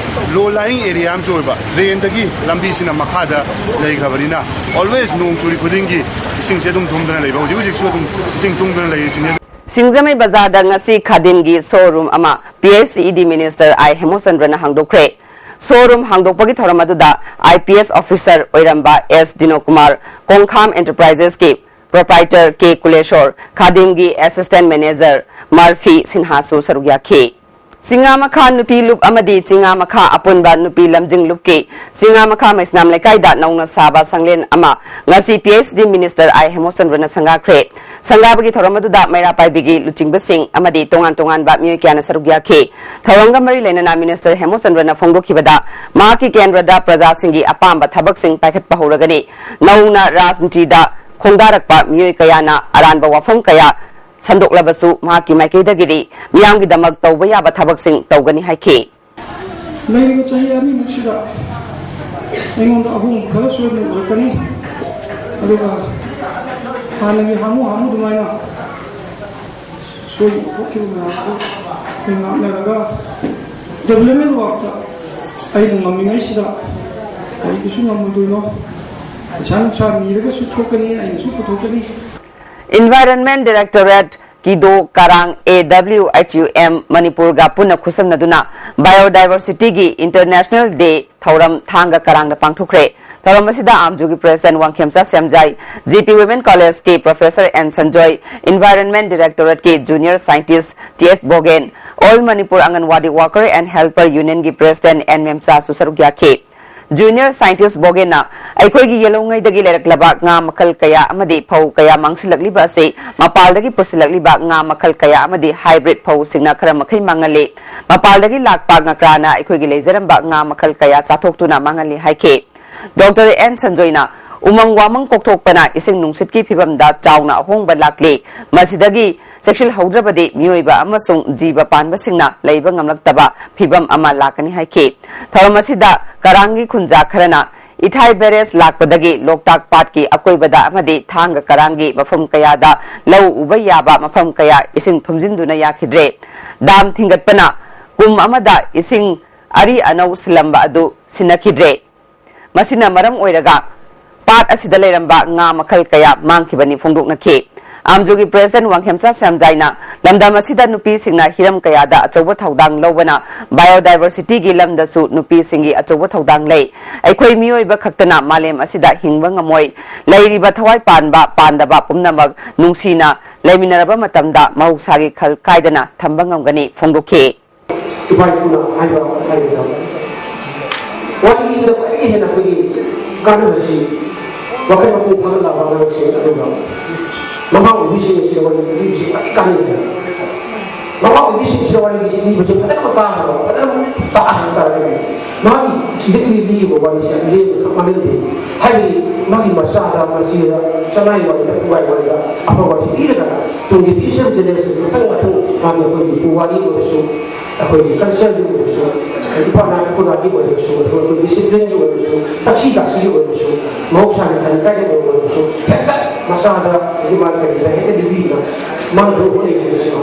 ꯂꯣ ꯂꯥꯏꯌꯤꯡ ꯑꯦꯔꯤꯌꯥ ꯑꯃꯁꯨ ꯑꯣꯏꯕ, ꯗ꯭ꯔꯦꯟꯗꯒꯤ ꯂꯝꯕꯤꯁꯤꯅ ꯃꯈꯥꯗ ꯂꯩꯈ꯭ꯔꯕꯅꯤꯅ, ꯑꯣꯜꯋꯦꯁ ꯅꯣꯡ ꯆꯨꯔꯤ ꯈꯨꯗꯤꯡꯒꯤ ꯏꯁꯤꯡꯁꯦ ꯑꯗꯨꯝ ꯊꯨꯝꯗꯅ ꯂꯩꯕ, ꯍꯧꯖꯤꯛ ꯍꯧꯖꯤꯛꯁꯨ ꯑꯗꯨꯝ ꯏꯁꯤꯡ ꯊꯨꯝꯗꯅ ꯂꯩꯔꯤꯁꯤꯅꯤ꯫ ꯁꯤꯡꯖꯃꯩ ꯕꯖꯥꯔꯗ ꯉꯁꯤ ꯈꯥꯗꯤꯝꯒꯤ ꯁꯣꯔꯨꯝ ꯑꯃ ꯄꯤ ꯑꯩꯆ ꯏ ꯗꯤ ꯃꯤꯅꯤꯁꯇꯔ ꯑꯥꯏ ꯍꯦꯃꯣꯆꯟꯗ꯭ꯔꯅ ꯍꯥꯡꯗꯣꯛꯈ꯭ꯔꯦ꯫ ꯁꯣꯔꯨꯝ ꯍꯥꯡꯗꯣꯛꯄꯒꯤ ꯊꯧꯔꯝ ꯑꯗꯨꯗ ꯑꯥꯏ ꯄꯤ ꯑꯦꯁ ꯑꯣꯐꯤꯁꯔ ꯑꯣꯏꯔꯝꯕ ꯑꯦꯁ ꯗꯤꯅꯣꯀꯨꯃꯥꯔ, ꯀꯣꯡꯈꯥꯝ ꯑꯦꯟꯇꯔꯄ꯭ꯔꯥꯏꯖꯦꯁꯀꯤ ꯄ꯭ꯔꯣꯄ꯭ꯔꯥꯏꯇꯔ ꯀꯦ ꯀꯨꯂꯦꯁꯣꯔ, ꯈꯥꯗꯤꯝꯒꯤ ꯑꯦꯁꯤꯁꯇꯦꯟꯠ ꯃꯦꯅꯦꯖꯔ ꯃꯔꯐꯤ ꯁꯤꯟꯍꯥꯁꯨ ꯁꯔꯨꯛ ꯌꯥꯈꯤ꯫ ꯆꯤꯉꯥꯃꯈꯥ ꯅꯨꯄꯤ ꯂꯨꯞ ꯑꯃꯗꯤ ꯆꯤꯉꯥꯃꯈꯥ ꯑꯄꯨꯟꯕ ꯅꯨꯄꯤ ꯂꯝꯖꯤꯡ ꯂꯨꯞꯀꯤ ꯆꯤꯉꯥꯃꯈꯥ ꯃꯩꯁꯅꯥꯝ ꯂꯩꯀꯥꯏꯗ ꯅꯧꯅ ꯁꯥꯕ ꯁꯪꯂꯦꯟ ꯑꯃ ꯉꯁꯤ ꯄꯤ ꯑꯩꯆ ꯗꯤ ꯃꯤꯅꯤꯁꯇꯔ ꯑꯥꯏ ꯍꯦꯃꯣꯆꯟꯗ꯭ꯔꯅ ꯁꯪꯒꯥꯈ꯭ꯔꯦ꯫ ꯁꯪꯒꯥꯕꯒꯤ ꯊꯧꯔꯝ ꯑꯗꯨꯗ ꯃꯩꯔꯥ ꯄꯥꯏꯕꯤꯒꯤ ꯂꯨꯆꯤꯡꯕꯁꯤꯡ ꯑꯃꯗꯤ ꯇꯣꯉꯥꯟ ꯇꯣꯉꯥꯟꯕ ꯃꯤꯑꯣꯏ ꯀꯌꯥꯅ ꯁꯔꯨꯛ ꯌꯥꯈꯤ꯫ ꯊꯧꯔꯝꯒ ꯃꯔꯤ ꯂꯩꯅꯅ ꯃꯤꯅꯤꯁꯇꯔ ꯍꯦꯃꯣꯆꯟꯗ꯭ꯔꯅ ꯐꯣꯡꯗꯣꯛꯈꯤꯕꯗ, ꯃꯍꯥꯛꯀꯤ ꯀꯦꯟꯗ꯭ꯔꯗ ꯄ꯭ꯔꯖꯥꯁꯤꯡꯒꯤ ꯑꯄꯥꯝꯕ ꯊꯕꯛꯁꯤꯡ ꯄꯥꯏꯈꯠꯄ ꯍꯧꯔꯒꯅꯤ꯫ ꯅꯧꯅ ꯔꯥꯖꯅꯤꯇꯤꯗ ꯈꯣꯡꯗꯥꯔꯛꯄ ꯃꯤꯑꯣꯏ ꯀꯌꯥꯅ ꯑꯔꯥꯟꯕ ꯋꯥꯐꯝ ꯀꯌꯥ ꯁꯟꯗꯣꯛꯂꯕꯁꯨ ꯃꯍꯥꯛꯀꯤ ꯃꯥꯏꯀꯩꯗꯒꯤꯗꯤ ꯃꯤꯌꯥꯝꯒꯤꯗꯃꯛ ꯇꯧꯕ ꯌꯥꯕ ꯊꯕꯛꯁꯤꯡ ꯇꯧꯒꯅꯤ ꯍꯥꯏꯈꯤ꯫ ꯂꯩꯔꯤꯕ ꯆꯍꯤ ꯑꯅꯤꯃꯨꯛꯁꯤꯗ ꯑꯩꯉꯣꯟꯗ ꯑꯍꯣꯡꯕ ꯈꯔ ꯁꯣꯏꯗꯅ ꯎꯔꯛꯀꯅꯤ, ꯑꯗꯨꯒ ꯍꯥꯟꯅꯒꯤ ꯍꯥꯃꯨ ꯍꯥꯃꯨ ꯑꯗꯨꯃꯥꯏꯅ ꯁꯣꯏꯈꯤꯕ ꯈꯣꯠꯈꯤꯕ ꯃꯌꯥꯝꯗꯨ ꯑꯩꯈꯣꯏ ꯉꯥꯛꯅꯔꯒ ꯗꯦꯕꯂꯞꯃꯦꯟ ꯋꯥꯔꯛꯇ ꯑꯩꯅ ꯉꯝꯃꯤꯉꯩꯁꯤꯗ ꯀꯔꯤꯒꯤꯁꯨ ꯉꯝꯃꯣꯏꯗꯣꯏꯅꯣ? ꯄꯩꯁꯥ ꯅꯨꯡꯁꯥ ꯅꯤꯔꯒꯁꯨ ꯊꯣꯛꯀꯅꯤ, ꯑꯩꯅꯁꯨ ꯄꯨꯊꯣꯛꯀꯅꯤ꯫ Environment Directorate ꯀꯤꯗꯣ ꯀꯔꯥꯡ, ꯑꯦ ꯗꯕ꯭ꯂꯤꯎ ꯑꯩꯆ ꯌꯨ ꯑꯦꯝ ꯃꯅꯤꯄꯨꯔꯒ ꯄꯨꯟꯅ ꯈꯨꯠꯁꯝꯅꯗꯨꯅ Biodiversity ꯒꯤ International Day ꯊꯧꯔꯝ ꯊꯥꯡꯒ ꯀꯔꯥꯡꯗ ꯄꯥꯡꯊꯣꯛꯈ꯭ꯔꯦ꯫ ꯊꯧꯔꯝ ꯑꯁꯤꯗ ꯑꯥꯝꯖꯨꯒꯤ president Wangkhemcha Semjai, G P women ꯀꯣꯂꯦꯖꯀꯤ professor N Sanjoy, Environment Directorate ꯀꯤ junior scientist T S Bhogen, All Manipur Anganwadi Worker and Helper Union ꯒꯤ ꯄ꯭ꯔꯦꯁꯤꯗꯦꯟꯠ ꯑꯦꯟ ꯃꯦꯝꯆꯥꯁꯨ ꯁꯔꯨꯛ ꯌꯥꯈꯤ꯫ ꯖꯨꯅꯤꯌꯔ ꯁꯥꯏꯟꯇꯤꯁ꯭ꯠ ꯚꯣꯒꯦꯟꯅ ꯑꯩꯈꯣꯏꯒꯤ ꯌꯦꯜꯍꯧꯉꯩꯗꯒꯤ ꯂꯩꯔꯛꯂꯕ ꯉꯥ ꯃꯈꯜ ꯀꯌꯥ ꯑꯃꯗꯤ ꯐꯧ ꯀꯌꯥ ꯃꯥꯡꯁꯤꯜꯂꯛꯂꯤꯕ ꯑꯁꯤ ꯃꯄꯥꯜꯗꯒꯤ ꯄꯨꯁꯤꯜꯂꯛꯂꯤꯕ ꯉꯥ ꯃꯈꯜ ꯀꯌꯥ ꯑꯃꯗꯤ hybrid ꯐꯧꯁꯤꯡꯅ ꯈꯔ ꯃꯈꯩ ꯃꯥꯡꯍꯜꯂꯤ꯫ ꯃꯄꯥꯜꯗꯒꯤ ꯂꯥꯛꯄ ꯉꯀ꯭ꯔꯥꯅ ꯑꯩꯈꯣꯏꯒꯤ ꯂꯩꯖꯔꯝꯕ ꯉꯥ ꯃꯈꯜ ꯀꯌꯥ ꯆꯥꯊꯣꯛꯇꯨꯅ ꯃꯥꯡꯍꯜꯂꯤ ꯍꯥꯏꯈꯤ꯫ ꯗꯣꯛꯇꯔ ꯑꯦꯟ ꯁꯟꯖꯣꯏꯅ ꯎꯃꯪ ꯋꯥꯃꯪ ꯀꯣꯛꯊꯣꯛꯄꯅ ꯏꯁꯤꯡ ꯅꯨꯡꯁꯤꯠꯀꯤ ꯐꯤꯕꯝꯗ ꯆꯥꯎꯅ ꯑꯍꯣꯡꯕ ꯂꯥꯛꯂꯤ꯫ ꯃꯁꯤꯗꯒꯤ ꯆꯦꯛꯁꯤꯜꯍꯧꯗ꯭ꯔꯕꯗꯤ ꯃꯤꯑꯣꯏꯕ ꯑꯃꯁꯨꯡ ꯖꯤꯕ ꯄꯥꯟꯕꯁꯤꯡꯅ ꯂꯩꯕ ꯉꯝꯂꯛꯇꯕ ꯐꯤꯕꯝ ꯑꯃ ꯂꯥꯛꯀꯅꯤ ꯍꯥꯏꯈꯤ꯫ ꯊꯧꯔꯝ ꯑꯁꯤꯗ ꯀꯔꯥꯡꯒꯤ ꯈꯨꯟꯖꯥ ꯈꯔꯅ ꯏꯊꯥꯏ ꯕꯦꯔꯦꯖ ꯂꯥꯛꯄꯗꯒꯤ ꯂꯣꯛꯇꯥꯛ ꯄꯥꯠꯀꯤ ꯑꯀꯣꯏꯕꯗ ꯑꯃꯗꯤ ꯊꯥꯡꯒ ꯀꯔꯥꯡꯒꯤ ꯃꯐꯝ ꯀꯌꯥꯗ ꯂꯧ ꯎꯕ ꯌꯥꯕ ꯃꯐꯝ ꯀꯌꯥ ꯏꯁꯤꯡ ꯊꯨꯝꯖꯤꯟꯗꯨꯅ ꯌꯥꯈꯤꯗ꯭ꯔꯦ꯫ ꯗꯥꯝ ꯊꯤꯡꯒꯠꯄꯅ ꯀꯨꯝ ꯑꯃꯗ ꯏꯁꯤꯡ ꯑꯔꯤ ꯑꯅꯧ ꯁꯤꯜꯂꯝꯕ ꯑꯗꯨ ꯁꯤꯟꯅꯈꯤꯗ꯭ꯔꯦ꯫ ꯃꯁꯤꯅ ꯃꯔꯝ ꯑꯣꯏꯔꯒ ꯄꯥꯠ ꯑꯁꯤꯗ ꯂꯩꯔꯝꯕ ꯉꯥ ꯃꯈꯜ ꯀꯌꯥ ꯃꯥꯡꯈꯤꯕꯅꯤ ꯐꯣꯡꯗꯣꯛꯅꯈꯤ꯫ ꯑꯥꯝꯖꯨꯒꯤ ꯄ꯭ꯔꯦꯁꯤꯗꯦꯟꯠ ꯋꯥꯡꯈꯦꯝꯆꯥ ꯁꯦꯝꯖꯥꯏꯅ ꯂꯝꯗꯝ ꯑꯁꯤꯗ ꯅꯨꯄꯤꯁꯤꯡꯅ ꯍꯤꯔꯝ ꯀꯌꯥꯗ ꯑꯆꯧꯕ ꯊꯧꯗꯥꯡ ꯂꯧꯕꯅ ꯕꯥꯏꯑꯣꯗꯥꯏꯚꯔꯁꯤꯇꯤꯒꯤ ꯂꯝꯗꯁꯨ ꯅꯨꯄꯤꯁꯤꯡꯒꯤ ꯑꯆꯧꯕ ꯊꯧꯗꯥꯡ ꯂꯩ꯫ ꯑꯩꯈꯣꯏ ꯃꯤꯑꯣꯏꯕ ꯈꯛꯇꯅ ꯃꯥꯂꯦꯝ ꯑꯁꯤꯗ ꯍꯤꯡꯕ ꯉꯝꯃꯣꯏ꯫ ꯂꯩꯔꯤꯕ ꯊꯋꯥꯏ ꯄꯥꯟꯕ ꯄꯥꯟꯗꯕ ꯄꯨꯝꯅꯃꯛ ꯅꯨꯡꯁꯤꯅ ꯂꯩꯃꯤꯟꯅꯔꯕ ꯃꯇꯝꯗ ꯃꯍꯧꯁꯥꯒꯤ ꯈꯜ ꯀꯥꯏꯗꯅ ꯊꯝꯕ ꯉꯝꯒꯅꯤ ꯐꯣꯡꯗꯣꯛꯈꯤ꯫ ꯏꯄꯥ ꯏꯄꯨꯅ ꯍꯥꯏꯕ ꯍꯥꯏꯒꯗꯕ ꯋꯥꯔꯤ ꯂꯤꯕꯗ ꯈ꯭ꯋꯥꯏꯗꯒꯤ ꯍꯦꯟꯅ ꯑꯩꯈꯣꯏꯒꯤ ꯀꯥꯟꯅꯕꯁꯤ ꯋꯥꯈꯜ ꯃꯄꯨꯡ ꯐꯥꯒꯠꯂꯕ ꯑꯉꯥꯡꯁꯤꯡ ꯑꯗꯨꯒ ꯃꯃꯥ ꯑꯣꯏꯕꯤꯁꯤꯡ ꯑꯁꯤꯗ ꯋꯥꯔꯤ ꯂꯤꯕꯁꯤ ꯈ꯭ꯋꯥꯏꯗꯒꯤ ꯀꯥꯟꯅꯩ꯫ ꯃꯃꯥ ꯑꯣꯏꯕꯤꯁꯤꯡꯁꯤꯗ ꯋꯥꯔꯤ ꯂꯤꯕꯁꯤ ꯐꯖꯅ ꯇꯥꯔꯕ, ꯐꯖꯅ ꯇꯥ ꯍꯥꯏꯕ ꯇꯥꯔꯒꯗꯤ ꯃꯥꯒꯤ ꯁꯤꯗꯒꯤ ꯂꯤꯔꯤꯕ ꯋꯥꯔꯤꯁꯦ ꯂꯦꯝꯅ ꯃꯥꯡꯍꯟꯗꯦ꯫ ꯍꯥꯏꯕꯗꯤ ꯃꯥꯒꯤ ꯃꯆꯥꯗ, ꯃꯆꯦꯗ, ꯆꯅꯥꯏ ꯋꯥꯔꯤꯗ, ꯄꯨꯋꯥꯏ ꯋꯥꯔꯤꯗ ꯑꯐꯕ ꯋꯥꯔꯤ ꯂꯤꯔꯒ ꯇꯨꯡꯒꯤ future generation ꯃꯊꯪ ꯃꯊꯪ ꯃꯥꯒꯤ ꯑꯩꯈꯣꯏꯒꯤ ꯄꯨꯋꯥꯔꯤ ꯑꯣꯏꯔꯁꯨ, ꯑꯩꯈꯣꯏꯒꯤ culture ꯒꯤ ꯑꯣꯏꯔꯁꯨ, ꯏꯄꯥ ꯏꯄꯨꯒꯤ ꯑꯣꯏꯔꯁꯨ, ꯑꯗꯨꯒ ꯑꯩꯈꯣꯏ discipline ꯒꯤ ꯑꯣꯏꯔꯁꯨ, ꯊꯛꯁꯤ ꯈꯥꯁꯤꯒꯤ ꯑꯣꯏꯔꯁꯨ, ꯃꯍꯧꯁꯥꯒꯤ ꯈꯟ ꯀꯥꯏꯗ ꯑꯣꯏꯔꯁꯨ, ꯍꯦꯛꯇ ꯃꯆꯥꯗ ꯍꯥꯏꯗꯤ ꯃꯥꯒꯤ ꯀꯔꯤꯗ ꯍꯦꯛꯇ ꯂꯤꯕꯤꯗꯅ ꯃꯥꯡꯗꯕ ꯍꯣꯠꯅꯩ ꯍꯥꯏꯕꯁꯤꯃ꯫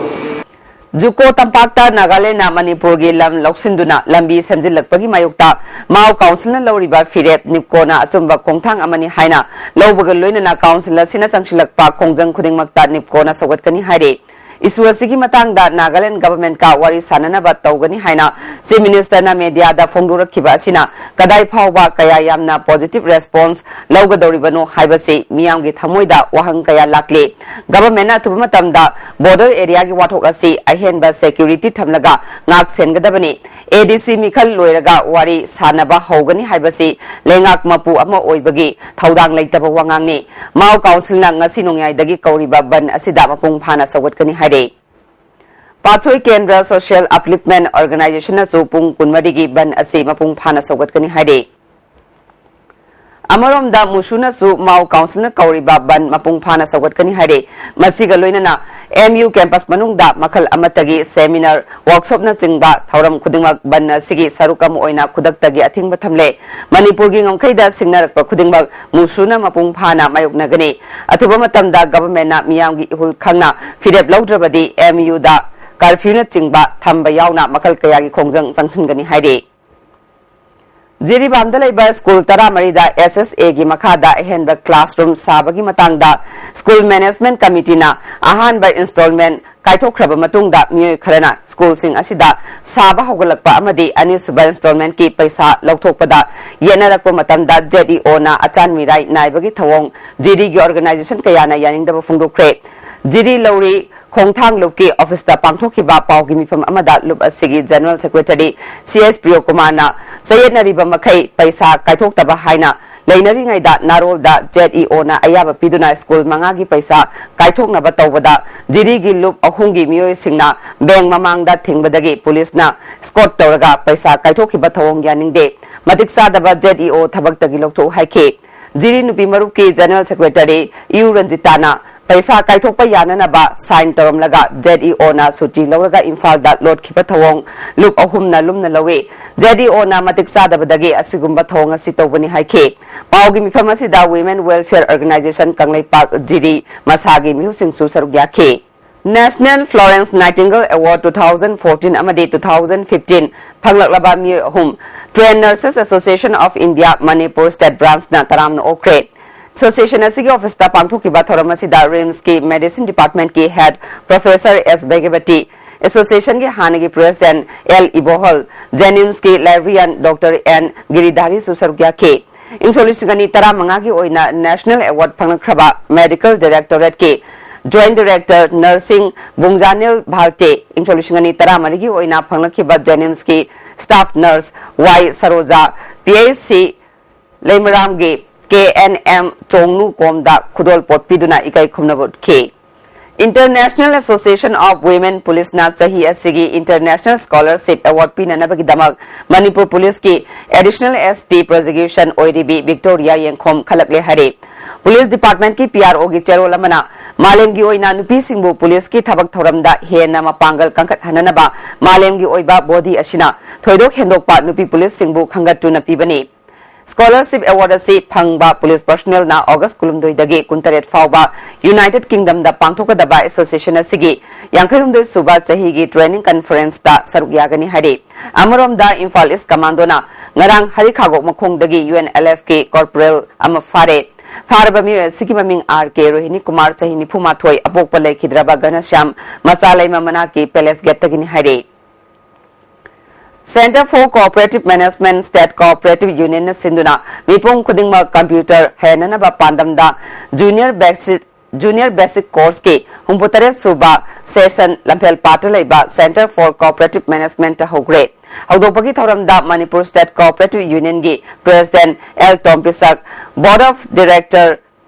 ꯖꯨꯀꯣ ꯇꯝꯄꯥꯛꯇ ꯅꯥꯒꯥꯂꯦꯟꯗꯅ ꯃꯅꯤꯄꯨꯔꯒꯤ ꯂꯝ ꯂꯧꯁꯤꯟꯗꯨꯅ ꯂꯝꯕꯤ ꯁꯦꯝꯖꯤꯜꯂꯛꯄꯒꯤ ꯃꯥꯌꯣꯛꯇ ꯃꯥꯎ ꯀꯥꯎꯟꯁꯤꯜꯅ ꯂꯧꯔꯤꯕ ꯐꯤꯔꯦꯞ ꯅꯤꯞꯀꯣꯅ ꯑꯆꯨꯝꯕ ꯈꯣꯡꯊꯥꯡ ꯑꯃꯅꯤ ꯍꯥꯏꯅ ꯂꯧꯕꯒ ꯂꯣꯏꯅꯅ ꯀꯥꯎꯟꯁꯤꯜ ꯑꯁꯤꯅ ꯆꯪꯁꯤꯜꯂꯛꯄ ꯈꯣꯡꯖꯪ ꯈꯨꯗꯤꯡꯃꯛꯇ ꯅꯤꯞꯀꯣꯅ ꯁꯧꯒꯠꯀꯅꯤ ꯍꯥꯏꯔꯤ꯫ ꯏꯁꯨ ꯑꯁꯤꯒꯤ ꯃꯇꯥꯡꯗ ꯅꯥꯒꯥꯂꯦꯟ ꯒꯚꯔꯟꯃꯦꯟꯠꯀ ꯋꯥꯔꯤ ꯁꯥꯅꯅꯕ ꯇꯧꯒꯅꯤ ꯍꯥꯏꯅ ꯆꯤꯐ ꯃꯤꯅꯤꯁꯇꯔꯅ ꯃꯦꯗꯤꯌꯥꯗ ꯐꯣꯡꯗꯣꯔꯛꯈꯤꯕ ꯑꯁꯤꯅ ꯀꯗꯥꯏ ꯐꯥꯎꯕ ꯀꯌꯥ ꯌꯥꯝꯅ positive response ꯂꯧꯒꯗꯧꯔꯤꯕꯅꯣ ꯍꯥꯏꯕꯁꯤ ꯃꯤꯌꯥꯝꯒꯤ ꯊꯃꯣꯏꯗ ꯋꯥꯍꯪ ꯀꯌꯥ ꯂꯥꯛꯂꯤ꯫ ꯒꯚꯔꯟꯃꯦꯟꯠꯅ ꯑꯊꯨꯕ ꯃꯇꯝꯗ border area ꯒꯤ ꯋꯥꯊꯣꯛ ꯑꯁꯤ ꯑꯍꯦꯟꯕ security ꯊꯝꯂꯒ ꯉꯥꯛ ꯁꯦꯟꯒꯗꯕꯅꯤ꯫ ADC ꯃꯤꯈꯜ ꯂꯣꯏꯔꯒ ꯋꯥꯔꯤ ꯁꯥꯅꯕ ꯍꯧꯒꯅꯤ ꯍꯥꯏꯕꯁꯤ ꯂꯩꯉꯥꯛ ꯃꯄꯨ ꯑꯃ ꯑꯣꯏꯕꯒꯤ ꯊꯧꯗꯥꯡ ꯂꯩꯇꯕ ꯋꯥꯉꯥꯡꯅꯤ꯫ ꯃꯥꯎ ꯀꯥꯎꯟꯁꯤꯜꯅ ꯉꯁꯤ ꯅꯣꯡꯌꯥꯏꯗꯒꯤ ꯀꯧꯔꯤꯕ ꯕꯟ ꯑꯁꯤꯗ ꯃꯄꯨꯡ ꯐꯥꯅ ꯁꯧꯒꯠꯀꯅꯤ ꯍꯥꯏꯔꯤ꯫ ꯄꯥꯠꯁꯣꯏ ꯀꯦꯟꯗ꯭ꯔ Social Upliftment Organisation ꯅꯁꯨ ꯄꯨꯡ ꯀꯨꯟꯃꯔꯤꯒꯤ ꯕꯟ ꯑꯁꯤ ꯃꯄꯨꯡ ꯐꯥꯅ ꯁꯧꯒꯠꯀꯅꯤ ꯍꯥꯏꯔꯤ꯫ ꯑꯃꯔꯣꯝꯗ, ꯃꯨꯁꯨꯅꯁꯨ ꯃꯥꯎ ꯀꯥꯎꯟꯁꯤꯜꯅ ꯀꯧꯔꯤꯕ ꯕꯟ ꯃꯄꯨꯡ ꯐꯥꯅ ꯁꯧꯒꯠꯀꯅꯤ ꯍꯥꯏꯔꯤ꯫ ꯃꯁꯤꯒ ꯂꯣꯏꯅꯅ ꯑꯦꯝ ꯌꯨ ꯀꯦꯝꯄꯁ ꯃꯅꯨꯡꯗ ꯃꯈꯜ ꯑꯃꯠꯇꯒꯤ ꯁꯦꯃꯤꯅꯥꯔ, ꯋꯥꯔꯛꯁꯣꯞꯅꯆꯤꯡꯕ ꯊꯧꯔꯝ ꯈꯨꯗꯤꯡꯃꯛ ꯕꯟ ꯑꯁꯤꯒꯤ ꯁꯔꯨꯛ ꯑꯃ ꯑꯣꯏꯅ ꯈꯨꯗꯛꯇꯒꯤ ꯑꯊꯤꯡꯕ ꯊꯝꯂꯦ꯫ ꯃꯅꯤꯄꯨꯔꯒꯤ ꯉꯝꯈꯩꯗ ꯁꯤꯡꯅꯔꯛꯄ ꯈꯨꯗꯤꯡꯃꯛ ꯃꯨꯁꯨꯅ ꯃꯄꯨꯡ ꯐꯥꯅ ꯃꯥꯌꯣꯛꯅꯒꯅꯤ꯫ ꯑꯊꯨꯕ ꯃꯇꯝꯗ ꯒꯚꯔꯟꯃꯦꯟꯠꯅ ꯃꯤꯌꯥꯝꯒꯤ ꯏꯍꯨꯜ ꯈꯪꯅ ꯐꯤꯔꯦꯞ ꯂꯧꯗ꯭ꯔꯕꯗꯤ ꯑꯦꯝ ꯌꯨꯗ ꯀꯔꯐ꯭ꯌꯨꯅꯆꯤꯡꯕ ꯊꯝꯕ ꯌꯥꯎꯅ ꯃꯈꯜ ꯀꯌꯥꯒꯤ ꯈꯣꯡꯖꯪ ꯆꯪꯁꯤꯟꯒꯅꯤ ꯍꯥꯏꯔꯤ꯫ ꯖꯤꯔꯤꯕꯥꯝꯗ ꯂꯩꯕ ꯁ꯭ꯀꯨꯜ ꯇꯔꯥꯃꯔꯤꯗ ꯑꯦꯁ ꯑꯦꯁ ꯑꯦꯒꯤ ꯃꯈꯥꯗ ꯑꯍꯦꯟꯕ ꯀ꯭ꯂꯥꯁꯔꯨꯝ ꯁꯥꯕꯒꯤ ꯃꯇꯥꯡꯗ ꯁ꯭ꯀꯨꯜ ꯃꯦꯅꯦꯖꯃꯦꯟꯠ ꯀꯃꯤꯇꯤꯅ ꯑꯍꯥꯟꯕ ꯏꯟꯁꯇꯣꯜꯃꯦꯟꯠ ꯀꯥꯏꯊꯣꯛꯈ꯭ꯔꯕ ꯃꯇꯨꯡꯗ ꯃꯤꯑꯣꯏ ꯈꯔꯅ ꯁ꯭ꯀꯨꯜꯁꯤꯡ ꯑꯁꯤꯗ ꯁꯥꯕ ꯍꯧꯒꯠꯂꯛꯄ ꯑꯃꯗꯤ ꯑꯅꯤꯁꯨꯕ ꯏꯟꯁꯇꯣꯜꯃꯦꯟꯠꯀꯤ ꯄꯩꯁꯥ ꯂꯧꯊꯣꯛꯄꯗ ꯌꯦꯠꯅꯔꯛꯄ ꯃꯇꯝꯗ ꯖꯦꯠ ꯏ ꯑꯣꯅ ꯑꯆꯥꯟ ꯃꯤꯔꯥꯏ ꯅꯥꯏꯕꯒꯤ ꯊꯧꯑꯣꯡ ꯖꯤꯔꯤꯒꯤ ꯑꯣꯔꯒꯅꯥꯏꯖꯦꯁꯟ ꯀꯌꯥꯅ ꯌꯥꯅꯤꯡꯗꯕ ꯐꯣꯡꯗꯣꯛꯈ꯭ꯔꯦ꯫ ꯖꯤꯔꯤ ꯂꯧꯔꯤ ꯈꯣꯡꯊꯥꯡ ꯂꯨꯞꯀꯤ ꯑꯣꯐꯤꯁꯇ ꯄꯥꯡꯊꯣꯛꯈꯤꯕ ꯄꯥꯎꯒꯤ ꯃꯤꯐꯝ ꯑꯃꯗ ꯂꯨꯞ ꯑꯁꯤꯒꯤ ꯖꯦꯅꯔꯦꯜ ꯁꯦꯀ꯭ꯔꯦꯇꯔꯤ ꯁꯤ ꯑꯦꯁ ꯄ꯭ꯔꯤꯌꯣꯀꯨꯃꯥꯔꯅ ꯆꯌꯦꯠꯅꯔꯤꯕ ꯃꯈꯩ ꯄꯩꯁꯥ ꯀꯥꯏꯊꯣꯛꯇꯕ ꯍꯥꯏꯅ ꯂꯩꯅꯔꯤꯉꯩꯗ ꯅꯥꯔꯣꯜꯗ ꯖꯦꯠ ꯏ ꯑꯣꯅ ꯑꯌꯥꯕ ꯄꯤꯗꯨꯅ ꯁ꯭ꯀꯨꯜ ꯃꯉꯥꯒꯤ ꯄꯩꯁꯥ ꯀꯥꯏꯊꯣꯛꯅꯕ ꯇꯧꯕꯗ ꯖꯤꯔꯤꯒꯤ ꯂꯨꯞ ꯑꯍꯨꯝꯒꯤ ꯃꯤꯑꯣꯏꯁꯤꯡꯅ ꯕꯦꯡ ꯃꯃꯥꯡꯗ ꯊꯤꯡꯕꯗꯒꯤ ꯄꯨꯂꯤꯁꯅ ꯁ꯭ꯀꯣꯠ ꯇꯧꯔꯒ ꯄꯩꯁꯥ ꯀꯥꯏꯊꯣꯛꯈꯤꯕ ꯊꯧꯑꯣꯡ ꯌꯥꯅꯤꯡꯗꯦ꯫ ꯃꯇꯤꯛ ꯆꯥꯗꯕ ꯖꯦꯠ ꯏ ꯑꯣ ꯊꯕꯛꯇꯒꯤ ꯂꯧꯊꯣꯛꯎ ꯍꯥꯏꯈꯤ꯫ ꯖꯤꯔꯤ ꯅꯨꯄꯤ ꯃꯔꯨꯞꯀꯤ ꯖꯦꯅꯔꯦꯜ ꯁꯦꯀ꯭ꯔꯦꯇꯔꯤ ꯏꯌꯨ ꯔꯟꯖꯤꯇꯥꯅ ꯄꯩꯁꯥ ꯀꯥꯏꯊꯣꯛꯄ ꯌꯥꯅꯅꯕ ꯁꯥꯏꯟ ꯇꯧꯔꯝꯂꯒ ꯖꯦꯠ ꯏ ꯑꯣꯅ ꯁꯨꯇꯤ ꯂꯧꯔꯒ ꯏꯝꯐꯥꯜꯗ ꯂꯣꯠꯈꯤꯕ ꯊꯧꯑꯣꯡ ꯂꯨꯞ ꯑꯍꯨꯝꯅ ꯂꯨꯝꯅ ꯂꯧꯏ꯫ ꯖꯦꯠ ꯏ ꯑꯣꯅ ꯃꯇꯤꯛ ꯆꯥꯗꯕꯗꯒꯤ ꯑꯁꯤꯒꯨꯝꯕ ꯊꯧꯑꯣꯡ ꯑꯁꯤ ꯇꯧꯕꯅꯤ ꯍꯥꯏꯈꯤ꯫ ꯄꯥꯎꯒꯤ ꯃꯤꯐꯝ ꯑꯁꯤꯗ Women Welfare Organisation ꯀꯪꯂꯩꯄꯥꯛ ꯖꯤꯔꯤ ꯃꯁꯥꯒꯤ ꯃꯤꯍꯨꯠꯁꯤꯡꯁꯨ ꯁꯔꯨꯛ ꯌꯥꯈꯤ꯫ National Florence Nightingale Award two thousand fourteen ꯑꯃꯗꯤ two thousand fifteen ꯐꯪꯂꯛꯂꯕ ꯃꯤꯑꯣꯏ ꯑꯍꯨꯝ Trained Nurses Association of India Manipur State Branchꯅ ꯇꯔꯥꯝꯅ ꯑꯣꯛꯈ꯭ꯔꯦ꯫ ꯑꯦꯁꯣꯁꯤꯌꯦꯁꯟ ꯑꯁꯤꯒꯤ ꯑꯣꯐꯤꯁꯇ ꯄꯥꯡꯊꯣꯛꯈꯤꯕ ꯊꯧꯔꯝ ꯑꯁꯤꯗ ꯔꯤꯝꯁꯀꯤ ꯃꯦꯗꯤꯁꯤꯟ ꯗꯤꯄꯥꯔꯠꯃꯦꯟꯠꯀꯤ ꯍꯦꯗ ꯄ꯭ꯔꯣꯐꯦꯁꯔ ꯑꯦꯁ ꯚꯩꯒꯕꯇꯤ, ꯑꯦꯁꯣꯁꯤꯌꯦꯁꯟꯒꯤ ꯍꯥꯟꯅꯒꯤ ꯄ꯭ꯔꯦꯁꯤꯗꯦꯟꯠ ꯑꯦꯜ ꯏꯕꯣꯍꯜ, ꯖꯦꯅꯤꯝꯁꯀꯤ ꯂꯥꯏꯕ꯭ꯔꯤꯌꯟ ꯗꯣꯛꯇꯔ ꯑꯦꯟ ꯒꯤꯔꯤꯙꯥꯔꯤꯁꯨ ꯁꯔꯨꯛ ꯌꯥꯈꯤ꯫ ꯏꯪ ꯁꯣꯛ ꯂꯤꯁꯤꯡ ꯑꯅꯤ ꯇꯔꯥꯃꯉꯥꯒꯤ ꯑꯣꯏꯅ ꯅꯦꯁꯅꯦꯜ ꯑꯦꯋꯥꯔꯗ ꯐꯪꯂꯛꯈ꯭ꯔꯕ ꯃꯦꯗꯤꯀꯦꯜ ꯗꯥꯏꯔꯦꯛꯇꯣꯔꯦꯠꯀꯤ joint director nursing Bungjanil Valte, ꯏꯪ ꯁꯣꯛ ꯂꯤꯁꯤꯡ ꯑꯅꯤ ꯇꯔꯥꯃꯔꯤꯒꯤ ꯑꯣꯏꯅ ꯐꯪꯂꯛꯈꯤꯕ ꯖꯦꯅꯤꯝꯁꯀꯤ staff nurse Y Saroja, P H C ꯂꯩꯃꯔꯥꯝꯒꯤ ꯀꯦ ꯑꯦꯟ ꯑꯦꯝ ꯆꯣꯡꯅꯨ ꯀꯣꯝꯗ ꯈꯨꯗꯣꯜꯄꯣꯠ ꯄꯤꯗꯨꯅ ꯏꯀꯥꯏ ꯈꯨꯝꯅꯕ ꯎꯠꯈꯤ꯫ International Association of Women Policeꯅ ꯆꯍꯤ ꯑꯁꯤꯒꯤ International Scholarship Award ꯄꯤꯅꯅꯕꯒꯤꯗꯃꯛ ꯃꯅꯤꯄꯨꯔ ꯄꯨꯂꯤꯁꯀꯤ Additional SP Prosecution ꯑꯣꯏꯔꯤꯕꯤ ꯕꯤꯛꯇꯣꯔꯤꯌꯥ ꯌꯦꯡꯈꯣꯝ ꯈꯜꯂꯛꯂꯦ ꯍꯥꯏꯔꯦ꯫ ꯄꯨꯂꯤꯁ ꯗꯤꯄꯥꯔꯠꯃꯦꯟꯠꯀꯤ PROꯒꯤ ꯆꯦꯔꯣꯜ ꯑꯃꯅ ꯃꯥꯂꯦꯝꯒꯤ ꯑꯣꯏꯅ ꯅꯨꯄꯤꯁꯤꯡꯕꯨ ꯄꯨꯂꯤꯁꯀꯤ ꯊꯕꯛ ꯊꯧꯔꯝꯗ ꯍꯦꯟꯅ ꯃꯄꯥꯡꯒꯜ ꯀꯟꯈꯠꯍꯟꯅꯅꯕ ꯃꯥꯂꯦꯝꯒꯤ ꯑꯣꯏꯕ ꯕꯣꯗꯤ ꯑꯁꯤꯅ ꯊꯣꯏꯗꯣꯛ ꯍꯦꯟꯗꯣꯛꯄ ꯅꯨꯄꯤ ꯄꯨꯂꯤꯁꯁꯤꯡꯕꯨ ꯈꯟꯒꯠꯇꯨꯅ ꯄꯤꯕꯅꯤ꯫ Scholarship Award ꯑꯁꯤ ꯐꯪꯕ ꯄꯨꯂꯤꯁ ꯄꯔꯁꯣꯅꯦꯜꯅ ꯑꯣꯒꯁ꯭ꯠ ꯀꯨꯟꯍꯨꯝꯗꯣꯏꯗꯒꯤ ꯀꯨꯟꯇꯔꯦꯠ ꯐꯥꯎꯕ ꯌꯨꯅꯥꯏꯇꯦꯗ ꯀꯤꯡꯗꯝꯗ ꯄꯥꯡꯊꯣꯛꯀꯗꯕ ꯑꯦꯁꯣꯁꯤꯌꯦꯁꯟ ꯑꯁꯤꯒꯤ ꯌꯥꯡꯈꯩꯍꯨꯝꯗꯣꯏ ꯁꯨꯕ ꯆꯍꯤꯒꯤ ꯇ꯭ꯔꯦꯅꯤꯡ ꯀꯟꯐꯔꯦꯟꯁꯇ ꯁꯔꯨꯛ ꯌꯥꯒꯅꯤ ꯍꯥꯏꯔꯤ꯫ ꯑꯃꯔꯣꯝꯗ ꯏꯝꯐꯥꯜ ꯏꯁ꯭ꯠ ꯀꯃꯥꯟꯗꯣꯅ ꯉꯔꯥꯡ ꯍꯔꯤꯈꯥꯒꯣꯛ ꯃꯈꯣꯡꯗꯒꯤ UNLFꯀꯤ ꯀꯣꯔꯄꯣꯔꯦꯜ ꯑꯃ ꯐꯥꯔꯦ꯫ ꯐꯥꯔꯕ ꯃꯤꯑꯣꯏ ꯑꯁꯤꯒꯤ ꯃꯃꯤꯡ R K ꯔꯣꯍꯤꯅꯤ ꯀꯨꯃꯥꯔ, ꯆꯍꯤ ꯅꯤꯐꯨ ꯃꯥꯊꯣꯏ, ꯑꯄꯣꯛꯄ ꯂꯩꯈꯤꯗ꯭ꯔꯕ ꯘꯅꯁ꯭ꯌꯥꯝ ꯃꯆꯥꯂꯩꯃ ꯃꯅꯥꯛꯀꯤ ꯄꯦꯂꯦꯁ ꯒꯦꯠꯇꯒꯤꯅꯤ ꯍꯥꯏꯔꯤ꯫ Centre for Cooperative Management State Cooperative Unionꯅ ꯁꯤꯟꯗꯨꯅ ꯃꯤꯄꯨꯝ ꯈꯨꯗꯤꯡꯃꯛ ꯀꯝꯄ꯭ꯌꯨꯇꯔ ꯍꯩꯍꯟꯅꯅꯕ ꯄꯥꯟꯗꯝꯗ ꯖꯨꯅꯤꯌꯔ ꯕꯦꯁꯤꯛ, ꯖꯨꯅꯤꯌꯔ ꯕꯦꯁꯤꯛ ꯀꯣꯔꯁꯀꯤ ꯍꯨꯝꯐꯨꯇꯔꯦꯠ ꯁꯨꯕ ꯁꯦꯁꯟ ꯂꯝꯐꯦꯜ ꯄꯥꯠꯇ ꯂꯩꯕ Centre for Cooperative Managementꯇ ꯍꯧꯈ꯭ꯔꯦ꯫ ꯍꯧꯗꯣꯛꯄꯒꯤ ꯊꯧꯔꯝꯗ ꯃꯅꯤꯄꯨꯔ ꯁ꯭ꯇꯦꯠ ꯀꯣꯑꯣꯄꯔꯦꯇꯤꯚ ꯌꯨꯅꯤꯌꯟꯒꯤ president L Tompisak, board of director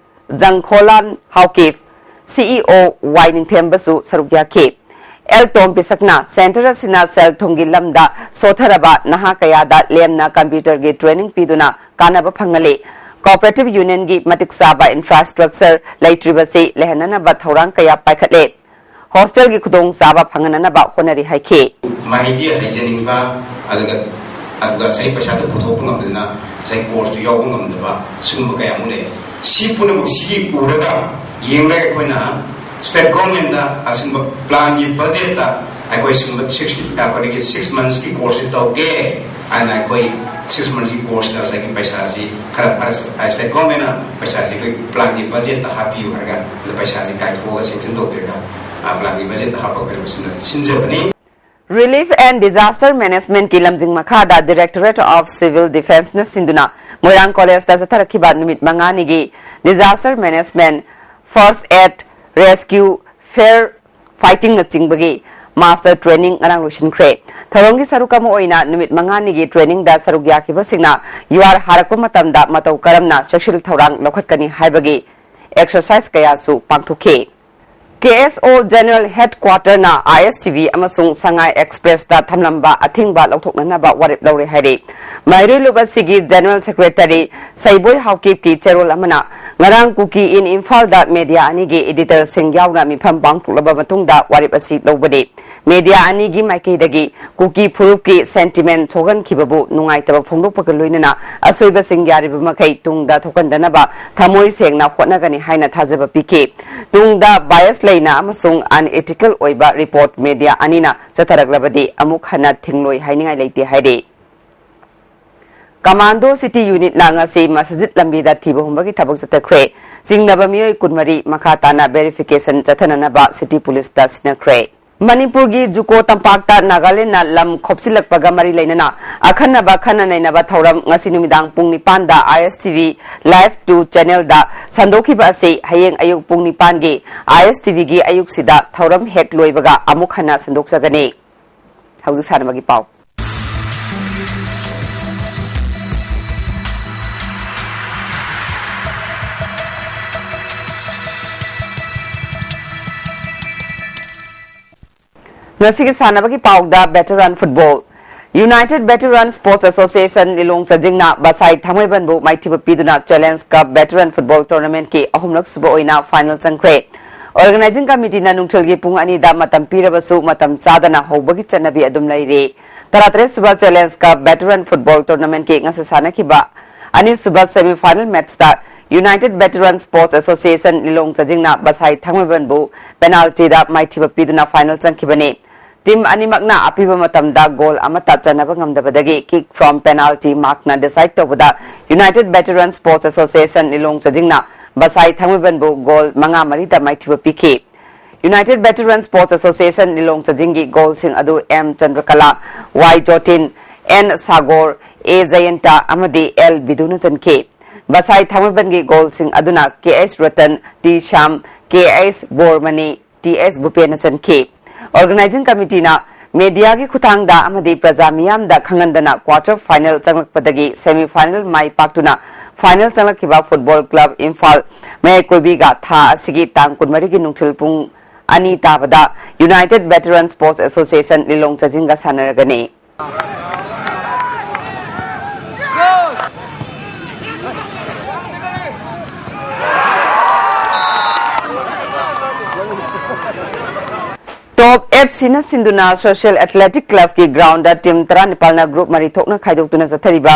Jangkholal Haokip, CEO Y ꯅꯤꯡꯊꯦꯝꯕꯁꯨ ꯁꯔꯨꯛ ꯌꯥꯈꯤ꯫ ꯑꯦꯜ ꯇꯣꯝ ꯄꯤꯁꯛꯅ ꯁꯦꯟꯇꯔ ꯑꯁꯤꯅ ꯁꯦꯜ ꯊꯨꯝꯒꯤ ꯂꯝꯗ ꯁꯣꯊꯔꯕ ꯅꯍꯥ ꯀꯌꯥꯗ ꯂꯦꯝꯅ ꯀꯝꯄ꯭ꯌꯨꯇꯔꯒꯤ ꯇ꯭ꯔꯦꯅꯤꯡ ꯄꯤꯗꯨꯅ ꯀꯥꯟꯅꯕ ꯐꯪꯍꯜꯂꯤ꯫ ꯀꯣꯑꯣꯄꯔꯦꯇꯤꯚ ꯌꯨꯅꯤꯌꯟꯒꯤ ꯃꯇꯤꯛ ꯆꯥꯕ ꯏꯟꯐ꯭ꯔꯥꯁ꯭ꯇ꯭ꯔꯛꯆꯔ ꯂꯩꯇ꯭ꯔꯤꯕꯁꯤ ꯂꯩꯍꯟꯅꯅꯕ ꯊꯧꯔꯥꯡ ꯀꯌꯥ ꯄꯥꯏꯈꯠꯂꯦ꯫ ꯍꯣꯁꯇꯦꯜꯒꯤ ꯈꯨꯗꯣꯡꯆꯥꯕ ꯐꯪꯍꯟꯅꯅꯕ ꯍꯣꯠꯅꯔꯤ ꯍꯥꯏꯈꯤ꯫ ꯃꯍꯩꯗꯤ ꯍꯩꯖꯅꯤꯡꯕ, ꯑꯗꯨꯒ, ꯑꯗꯨꯒ ꯉꯁꯥꯏ ꯄꯩꯁꯥꯗꯨ ꯄꯨꯊꯣꯛꯄ ꯉꯝꯗꯅ ꯉꯁꯥꯏ ꯀꯣꯔꯁꯇꯨ ꯌꯥꯎꯕ ꯉꯝꯗꯕ, ꯁꯤꯒꯨꯝꯕ ꯀꯌꯥ ꯑꯃ ꯂꯩ꯫ ꯁꯤ ꯄꯨꯝꯅꯃꯛ ꯁꯤꯒꯤ ꯎꯔꯒ, ꯌꯦꯡꯂꯒ ꯑꯩꯈꯣꯏꯅ ꯁ꯭ꯇꯦꯠ ꯒꯣꯔꯃꯦꯟꯗ ꯑꯁꯤꯒꯨꯝꯕ ꯄ꯭ꯂꯥꯟꯒꯤ ꯕꯖꯦꯠꯇ ꯑꯩꯈꯣꯏ ꯁꯤꯒꯨꯝꯕ ꯁꯤꯛꯁ, ꯑꯩꯈꯣꯏꯒꯤ ꯁꯤꯛꯁ ꯃꯟꯁꯀꯤ ꯀꯣꯔꯁꯁꯤ ꯇꯧꯒꯦ ꯍꯥꯏꯅ ꯑꯩꯈꯣꯏ ꯁꯤꯛꯁ ꯃꯟꯁꯀꯤ ꯀꯣꯔꯁꯇ ꯉꯁꯥꯏꯒꯤ ꯄꯩꯁꯥꯁꯤ ꯈꯔ, ꯈꯔ ꯁ꯭ꯇꯦꯠ ꯒꯣꯔꯃꯦꯟꯅ ꯄꯩꯁꯥꯁꯤ ꯑꯩꯈꯣꯏ ꯄ꯭ꯂꯥꯟꯒꯤ ꯕꯖꯦꯠꯇ ꯍꯥꯞꯄꯤꯌꯨ ꯍꯥꯏꯔꯒ ꯑꯗ ꯄꯩꯁꯥꯁꯤ ꯀꯥꯏꯊꯣꯛꯑꯒ ꯁꯦꯡꯁꯟ ꯇꯧꯕꯤꯔꯒ, ꯑ, ꯄ꯭ꯂꯥꯟꯒꯤ ꯕꯖꯦꯠꯇ ꯍꯥꯞꯄꯒ ꯑꯩꯈꯣꯏꯅ ꯁꯤꯟꯖꯕꯅꯤ꯫ Relief and Disaster Managementꯀꯤ ꯂꯝꯖꯤꯡ ꯃꯈꯥꯗ Directorate of Civil Defenceꯅ ꯁꯤꯟꯗꯨꯅ ꯃꯣꯏꯔꯥꯡ ꯀꯣꯂꯦꯖꯇ ꯆꯠꯊꯔꯛꯈꯤꯕ ꯅꯨꯃꯤꯠ ꯃꯉꯥꯅꯤꯒꯤ Disaster Management, First Aid, Rescue, Fire Fightingꯅꯆꯤꯡꯕꯒꯤ ꯃꯥꯁꯇꯔ ꯇ꯭ꯔꯦꯅꯤꯡ ꯉꯔꯥꯡ ꯂꯣꯏꯁꯤꯟꯈ꯭ꯔꯦ꯫ ꯊꯧꯔꯝꯒꯤ ꯁꯔꯨꯛ ꯑꯃ ꯑꯣꯏꯅ ꯅꯨꯃꯤꯠ ꯃꯉꯥꯅꯤꯒꯤ ꯇ꯭ꯔꯦꯅꯤꯡꯗ ꯁꯔꯨꯛ ꯌꯥꯈꯤꯕꯁꯤꯡꯅ ꯌꯨꯍꯥꯔ ꯍꯥꯔꯛꯄ ꯃꯇꯝꯗ ꯃꯇꯧ ꯀꯔꯝꯅ ꯆꯦꯛꯁꯤꯜ ꯊꯧꯔꯥꯡ ꯂꯧꯈꯠꯀꯅꯤ ꯍꯥꯏꯕꯒꯤ ꯑꯦꯛꯁꯔꯁꯥꯏꯖ ꯀꯌꯥꯁꯨ ꯄꯥꯡꯊꯣꯛꯈꯤ꯫ ꯀꯦ ꯑꯦꯁ ꯑꯣ General Headquarterꯅ ꯑꯥꯏ ꯑꯦꯁ ꯇꯤ ꯚꯤ ꯑꯃꯁꯨꯡ ꯁꯉꯥꯏ ꯑꯦꯛꯁꯄ꯭ꯔꯦꯁꯇ ꯊꯝꯂꯝꯕ ꯑꯊꯤꯡꯕ ꯂꯧꯊꯣꯛꯅꯅꯕ ꯋꯥꯔꯦꯞ ꯂꯧꯔꯦ ꯍꯥꯏꯔꯤ꯫ ꯃꯍꯩꯔꯣꯏ ꯂꯨꯞ ꯑꯁꯤꯒꯤ General Secretary ꯁꯩꯕꯣꯏ ꯍꯥꯎꯀꯤꯞꯀꯤ ꯆꯦꯔꯣꯜ ꯑꯃꯅ ꯉꯔꯥꯡ ꯀꯨꯀꯤ ꯏꯟ ꯏꯝꯐꯥꯜꯗ ꯃꯦꯗꯤꯌꯥ ꯑꯅꯤꯒꯤ ꯏꯗꯤꯇꯔꯁꯤꯡ ꯌꯥꯎꯅ ꯃꯤꯐꯝ ꯄꯥꯡꯊꯣꯛꯂꯕ ꯃꯇꯨꯡꯗ ꯋꯥꯔꯦꯞ ꯑꯁꯤ ꯂꯧꯕꯅꯤ꯫ ꯃꯦꯗꯤꯌꯥ ꯑꯅꯤꯒꯤ ꯃꯥꯏꯀꯩꯗꯒꯤ ꯀꯨꯀꯤ ꯐꯨꯔꯨꯞꯀꯤ ꯁꯦꯟꯇꯤꯃꯦꯟ ꯁꯣꯛꯍꯟꯈꯤꯕꯕꯨ ꯅꯨꯡꯉꯥꯏꯇꯕ ꯐꯣꯡꯗꯣꯛꯄꯒ ꯂꯣꯏꯅꯅ ꯑꯁꯣꯏꯕꯁꯤꯡ ꯌꯥꯔꯤꯕ ꯃꯈꯩ ꯇꯨꯡꯗ ꯊꯣꯛꯍꯟꯗꯅꯕ ꯊꯃꯣꯏ ꯁꯦꯡꯅ ꯍꯣꯠꯅꯒꯅꯤ ꯍꯥꯏꯅ ꯊꯥꯖꯕ ꯄꯤꯈꯤ꯫ ꯇꯨꯡꯗ bias ꯂꯩꯅ ꯑꯃꯁꯨꯡ unethical ꯑꯣꯏꯕ ꯔꯤꯄꯣꯔꯠ ꯃꯦꯗꯤꯌꯥ ꯑꯅꯤꯅ ꯆꯠꯊꯔꯛꯂꯕꯗꯤ ꯑꯃꯨꯛ ꯍꯟꯅ ꯊꯤꯡꯂꯣꯏ ꯍꯥꯏꯅꯤꯡꯉꯥꯏ ꯂꯩꯇꯦ ꯍꯥꯏꯔꯤ꯫ Commando City Unitꯅ ꯉꯁꯤ ꯃꯁꯖꯤꯗ ꯂꯝꯕꯤꯗ ꯊꯤꯕ ꯍꯨꯝꯕꯒꯤ ꯊꯕꯛ ꯆꯠꯊꯈ꯭ꯔꯦ꯫ ꯆꯤꯡꯅꯕ ꯃꯤꯑꯣꯏ ꯀꯨꯟꯃꯔꯤ ꯃꯈꯥ ꯇꯥꯅ verification ꯆꯠꯊꯅꯅꯕ city policeꯇ ꯁꯤꯟꯅꯈ꯭ꯔꯦ꯫ ꯃꯅꯤꯄꯨꯔꯒꯤ ꯖꯨꯀꯣ ꯇꯝꯄꯥꯛꯇ ꯅꯥꯒꯥꯂꯦꯟꯗꯅ ꯂꯝ ꯈꯣꯞꯆꯤꯜꯂꯛꯄꯒ ꯃꯔꯤ ꯂꯩꯅꯅ ꯑꯈꯟꯅꯕ ꯈꯟꯅ ꯅꯩꯅꯕ ꯊꯧꯔꯝ ꯉꯁꯤ ꯅꯨꯃꯤꯗꯥꯡ ꯄꯨꯡ ꯅꯤꯄꯥꯟꯗ ꯑꯥꯏ ꯑꯦꯁ ꯇꯤ ꯚꯤ Live two channelꯗ ꯁꯟꯗꯣꯛꯈꯤꯕ ꯑꯁꯤ ꯍꯌꯦꯡ ꯑꯌꯨꯛ ꯄꯨꯡ ꯅꯤꯄꯥꯟꯒꯤ ꯑꯥꯏ ꯑꯦꯁ ꯇꯤ ꯚꯤꯒꯤ ꯑꯌꯨꯛꯁꯤꯗ ꯊꯧꯔꯝ ꯍꯦꯛ ꯂꯣꯏꯕꯒ ꯑꯃꯨꯛ ꯍꯟꯅ ꯁꯟꯗꯣꯛꯆꯒꯅꯤ꯫ ꯍꯧꯖꯤꯛ ꯁꯥꯟꯅꯕꯒꯤ ꯄꯥꯎ꯫ ꯉꯁꯤꯒꯤ ꯁꯥꯟꯅꯕꯒꯤ ꯄꯥꯎꯗ veteran football꯫ United Veteran Sports Association ꯂꯤꯂꯣꯡ ꯆꯥꯖꯤꯡꯅ ꯕꯁꯥꯏ ꯊꯥꯡꯃꯩꯕꯟꯕꯨ ꯃꯥꯏꯊꯤꯕ ꯄꯤꯗꯨꯅ Challenge Cup Veteran Football Tournamentꯀꯤ ꯑꯍꯨꯝꯂꯛ ꯁꯨꯕ ꯑꯣꯏꯅ final ꯆꯪꯈ꯭ꯔꯦ꯫ Organizing Committeeꯅ ꯅꯨꯡꯊꯤꯜꯒꯤ ꯄꯨꯡ ꯑꯅꯤꯗ ꯃꯇꯝ ꯄꯤꯔꯕꯁꯨ ꯃꯇꯝ ꯆꯥꯗꯅ ꯍꯧꯕꯒꯤ ꯆꯠꯅꯕꯤ ꯑꯗꯨꯝ ꯂꯩꯔꯤ꯫ ꯇꯔꯥꯇꯔꯦꯠ ꯁꯨꯕ Challenge Cup Veteran Football Tournamentꯀꯤ ꯉꯁꯤ ꯁꯥꯟꯅꯈꯤꯕ ꯑꯅꯤꯁꯨꯕ semi final matchꯇ United Veteran Sports Association ꯂꯤꯂꯣꯡ ꯆꯥꯖꯤꯡꯅ ꯕꯁꯥꯏ ꯊꯥꯡꯃꯩꯕꯟꯕꯨ penaltyꯗ ꯃꯥꯏꯊꯤꯕ ꯄꯤꯗꯨꯅ final ꯆꯪꯈꯤꯕꯅꯤ꯫ Team ꯑꯅꯤꯃꯛꯅ ꯑꯄꯤꯕ ꯃꯇꯝꯗ goal ꯑꯃꯠꯇ ꯆꯟꯅꯕ ꯉꯝꯗꯕꯗꯒꯤ kick from penalty markꯅ decide ꯇꯧꯕꯗ United Veteran Sports Association ꯂꯤꯂꯣꯡ ꯆꯥꯖꯤꯡꯅ ꯕꯁꯥꯏ ꯊꯥꯡꯃꯩꯕꯟꯕꯨ goal ꯃꯉꯥ ꯃꯔꯤꯗ ꯃꯥꯏꯊꯤꯕ ꯄꯤꯈꯤ꯫ United Veteran Sports Association ꯂꯤꯂꯣꯡ ꯆꯥꯖꯤꯡꯒꯤ goalꯁꯤꯡ ꯑꯗꯨ M ꯆꯟꯗ꯭ꯔꯀꯂꯥ, Y ꯖꯣꯇꯤꯟ, N ꯁꯥꯒꯣꯔ, A ꯖꯌꯟꯇ ꯑꯃꯗꯤ L ꯕꯤꯗꯨꯅ ꯆꯟꯈꯤ꯫ ꯕꯁꯥꯏ ꯊꯥꯡꯃꯩꯕꯟꯒꯤ goalꯁꯤꯡ ꯑꯗꯨꯅ K H Ratan, T Shyam, K H ꯕꯣꯔꯃꯅꯤ, T S ꯚꯨꯄꯦꯟꯅ ꯆꯟꯈꯤ꯫ Organizing Committeeꯅ mediaꯒꯤ ꯈꯨꯠꯊꯥꯡꯗ ꯑꯃꯗꯤ ꯄ꯭ꯔꯖꯥ ꯃꯤꯌꯥꯝꯗ ꯈꯪꯍꯟꯗꯅ quarter final ꯆꯪꯂꯛꯄꯗꯒꯤ semi final ꯃꯥꯏ ꯄꯥꯛꯇꯨꯅ ꯐꯥꯏꯅꯦꯜ ꯆꯪꯂꯛꯈꯤꯕ ꯐꯨꯠꯕꯣꯜ ꯀ꯭ꯂꯕ ꯏꯝꯐꯥꯜ ꯃꯌꯥꯏ ꯀꯣꯏꯕꯤꯒ ꯊꯥ ꯑꯁꯤꯒꯤ ꯇꯥꯡ ꯀꯨꯟꯃꯔꯤꯒꯤ ꯅꯨꯡꯊꯤꯜ ꯄꯨꯡ ꯑꯅꯤ ꯇꯥꯕꯗ ꯌꯨꯅꯥꯏꯇꯦꯗ ꯚꯦꯇꯔꯟ ꯁ꯭ꯄꯣꯔꯠꯁ ꯑꯦꯁꯣꯁꯤꯌꯦꯁꯟ ꯂꯤꯂꯣꯡ ꯆꯥꯖꯤꯡꯒ ꯁꯥꯟꯅꯔꯒꯅꯤ꯫ ꯇꯣꯞ ꯑꯦꯐ ꯁꯤꯅ ꯁꯤꯟꯗꯨꯅ ꯁꯣꯁꯤꯌꯦꯜ ꯑꯦꯊꯂꯦꯇꯤꯛ ꯀ꯭ꯂꯕꯀꯤ ꯒ꯭ꯔꯥꯎꯟꯗ ꯇꯤꯝ ꯇꯔꯥꯅꯤꯄꯥꯜꯅ ꯒ꯭ꯔꯨꯞ ꯃꯔꯤ ꯊꯣꯛꯅ ꯈꯥꯏꯗꯣꯛꯇꯨꯅ ꯆꯠꯊꯔꯤꯕ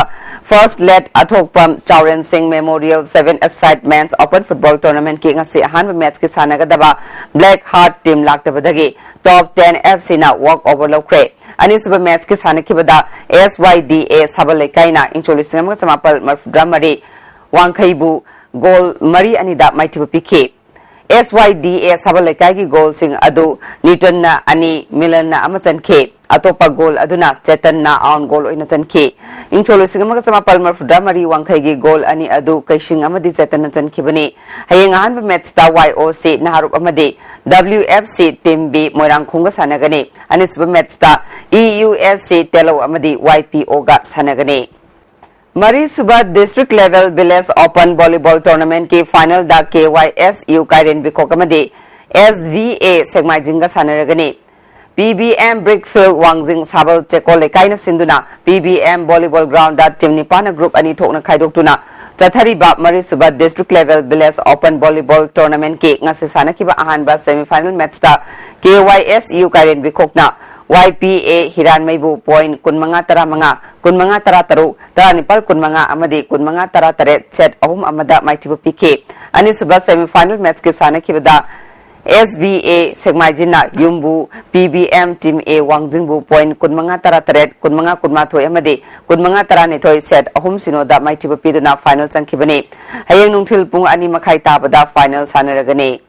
ꯐꯥꯔꯁ ꯂꯦꯠ ꯑꯊꯣꯛꯄꯝ ꯆꯥꯎꯔꯦꯟ ꯁꯤꯡ ꯃꯦꯃꯣꯔꯤꯌꯦꯜ ꯁꯦꯚꯦꯟ ꯑꯦꯁꯥꯏꯠ ꯃꯦꯟꯁ ꯑꯣꯄꯟ ꯐꯨꯠꯕꯣꯜ ꯇꯣꯔꯅꯥꯃꯦꯟꯠꯀꯤ ꯉꯁꯤ ꯑꯍꯥꯟꯕ ꯃꯦꯠꯆꯀꯤ ꯁꯥꯟꯅꯒꯗꯕ ꯕ꯭ꯂꯦꯛ ꯍꯥꯔꯠ ꯇꯤꯝ ꯂꯥꯛꯇꯕꯗꯒꯤ ꯇꯣꯞ ꯇꯦꯟ ꯑꯦꯐ ꯁꯤꯅ ꯋꯥꯛ ꯑꯣꯚꯔ ꯂꯧꯈ꯭ꯔꯦ꯫ ꯑꯅꯤꯁꯨꯕ ꯃꯦꯠꯆꯀꯤ ꯁꯥꯟꯅꯈꯤꯕꯗ ꯑꯦꯁ ꯋꯥꯏ ꯗꯤ ꯑꯦ ꯁꯥꯕꯜ ꯂꯩꯀꯥꯏꯅ ꯏꯪꯁꯣꯛ ꯂꯤꯁꯤꯡ ꯑꯃꯒ ꯆꯃꯥꯄꯜ ꯃꯔꯤꯐꯨꯇꯔꯥ ꯃꯔꯤ ꯋꯥꯡꯈꯩꯕꯨ ꯒꯣꯜ ꯃꯔꯤ ꯑꯅꯤꯗ ꯃꯥꯏꯊꯤꯕ ꯄꯤꯈꯤ꯫ ꯑꯦꯁ ꯋꯥꯏ ꯗꯤ ꯑꯦ ꯁꯥꯕꯜ ꯂꯩꯀꯥꯏꯒꯤ ꯒꯣꯜꯁꯤꯡ ꯑꯗꯨ ꯅ꯭ꯌꯨꯇꯟꯅ ꯑꯅꯤ, ꯃꯤꯂꯟꯅ ꯑꯃ ꯆꯟꯈꯤ꯫ ꯑꯇꯣꯞꯄ ꯒꯣꯜ ꯑꯗꯨꯅ ꯆꯦꯇꯟꯅ ꯑꯥꯎꯟ ꯒꯣꯜ ꯑꯣꯏꯅ ꯆꯟꯈꯤ꯫ ꯏꯪꯁꯣꯛ ꯂꯤꯁꯤꯡ ꯑꯃꯒ ꯆꯃꯥꯄꯜ ꯃꯔꯤꯐꯨꯇꯔꯥ ꯃꯔꯤ ꯋꯥꯡꯈꯩꯒꯤ ꯒꯣꯜ ꯑꯅꯤ ꯑꯗꯨ ꯀꯩꯁꯤꯡ ꯑꯃꯗꯤ ꯆꯦꯇꯟꯅ ꯆꯟꯈꯤꯕꯅꯤ꯫ ꯍꯌꯦꯡ ꯑꯍꯥꯟꯕ ꯃꯦꯠꯆꯇ ꯋꯥꯏ ꯑꯣ ꯁꯤ ꯅꯍꯥꯔꯨꯞ ꯑꯃꯗꯤ W F C team B ꯃꯣꯏꯔꯥꯡꯈꯣꯡꯒ ꯁꯥꯟꯅꯒꯅꯤ꯫ ꯑꯅꯤꯁꯨꯕ ꯃꯦꯠꯆꯇ ꯏ ꯌꯨ ꯑꯦꯁ ꯁꯤ ꯇꯦꯂꯧ ꯑꯃꯗꯤ ꯋꯥꯏ ꯄꯤ ꯑꯣꯒ ꯁꯥꯟꯅꯒꯅꯤ꯫ ꯃꯔꯤꯁꯨꯕ district level village open volleyball ꯇꯣꯔꯅꯥꯃꯦꯟꯠꯀꯤ ꯐꯥꯏꯅꯦꯜꯗ K Y S U Khairenbikhok ꯑꯃꯗꯤ ꯑꯦꯁ ꯚꯤ ꯑꯦ ꯁꯦꯛꯃꯥꯏꯖꯤꯡꯒ ꯁꯥꯟꯅꯔꯒꯅꯤ꯫ ꯄꯤ ꯕꯤ ꯑꯦꯝ ꯕ꯭ꯔꯤꯛ ꯐꯤꯜꯗ ꯋꯥꯡꯖꯤꯡ ꯁꯥꯕꯜ ꯆꯦꯀꯣꯜ ꯂꯩꯀꯥꯏꯅ ꯁꯤꯟꯗꯨꯅ P B M volleyball ground team ꯅꯤꯄꯥꯟꯅ ꯒ꯭ꯔꯨꯞ ꯑꯅꯤ ꯊꯣꯛꯅ ꯈꯥꯏꯗꯣꯛꯇꯨꯅ ꯆꯠꯊꯔꯤꯕ ꯃꯔꯤꯁꯨꯕ district level village open volleyball ꯇꯣꯔꯅꯥꯃꯦꯟꯠꯀꯤ ꯉꯁꯤ ꯁꯥꯟꯅꯈꯤꯕ ꯑꯍꯥꯟꯕ ꯁꯦꯃꯤꯐꯥꯏꯅꯦꯜ ꯃꯦꯠꯆꯇ ꯀꯦ ꯋꯥꯏ ꯑꯦꯁ ꯌꯨ ꯀꯥꯏꯔꯦꯟꯕꯤꯈꯣꯛꯅ ꯋꯥꯏ ꯄꯤ ꯑꯦ ꯍꯤꯔꯥꯟꯃꯩꯕꯨ ꯄꯣꯏꯟꯠ ꯀꯨꯟꯃꯉꯥ ꯇꯔꯥꯃꯉꯥ, ꯀꯨꯟꯃꯉꯥ ꯇꯔꯥꯇꯔꯨꯛ, ꯇꯔꯥꯅꯤꯄꯥꯜ ꯀꯨꯟꯃꯉꯥ ꯑꯃꯗꯤ ꯀꯨꯟꯃꯉꯥ ꯇꯔꯥꯇꯔꯦꯠ ꯁꯦꯠ ꯑꯍꯨꯝ ꯑꯃꯗ ꯃꯥꯏꯊꯤꯕ ꯄꯤꯈꯤ꯫ ꯑꯅꯤꯁꯨꯕ ꯁꯦꯃꯤꯐꯥꯏꯅꯦꯜ ꯃꯦꯠꯆꯀꯤ ꯁꯥꯟꯅꯈꯤꯕꯗ ꯑꯦꯁ ꯕꯤ ꯑꯦ ꯁꯦꯛꯃꯥꯏꯖꯤꯟꯅ ꯌꯨꯝꯕꯨ P B M team A ꯋꯥꯡꯖꯤꯡꯕꯨ ꯄꯣꯏꯟꯠ ꯀꯨꯟꯃꯉꯥ ꯇꯔꯥꯇꯔꯦꯠ, ꯀꯨꯟꯃꯉꯥ ꯀꯨꯟꯃꯥꯊꯣꯏ ꯑꯃꯗꯤ ꯀꯨꯟꯃꯉꯥ ꯇꯔꯥꯅꯤꯊꯣꯏ ꯁꯦꯠ ꯑꯍꯨꯝ ꯁꯤꯅꯣꯗ ꯃꯥꯏꯊꯤꯕ ꯄꯤꯗꯨꯅ ꯐꯥꯏꯅꯦꯜ ꯆꯪꯈꯤꯕꯅꯤ꯫ ꯍꯌꯦꯡ ꯅꯨꯡꯊꯤꯜ ꯄꯨꯡ ꯑꯅꯤ ꯃꯈꯥꯏ ꯇꯥꯕꯗ ꯐꯥꯏꯅꯦꯜ ꯁꯥꯟꯅꯔꯒꯅꯤ꯫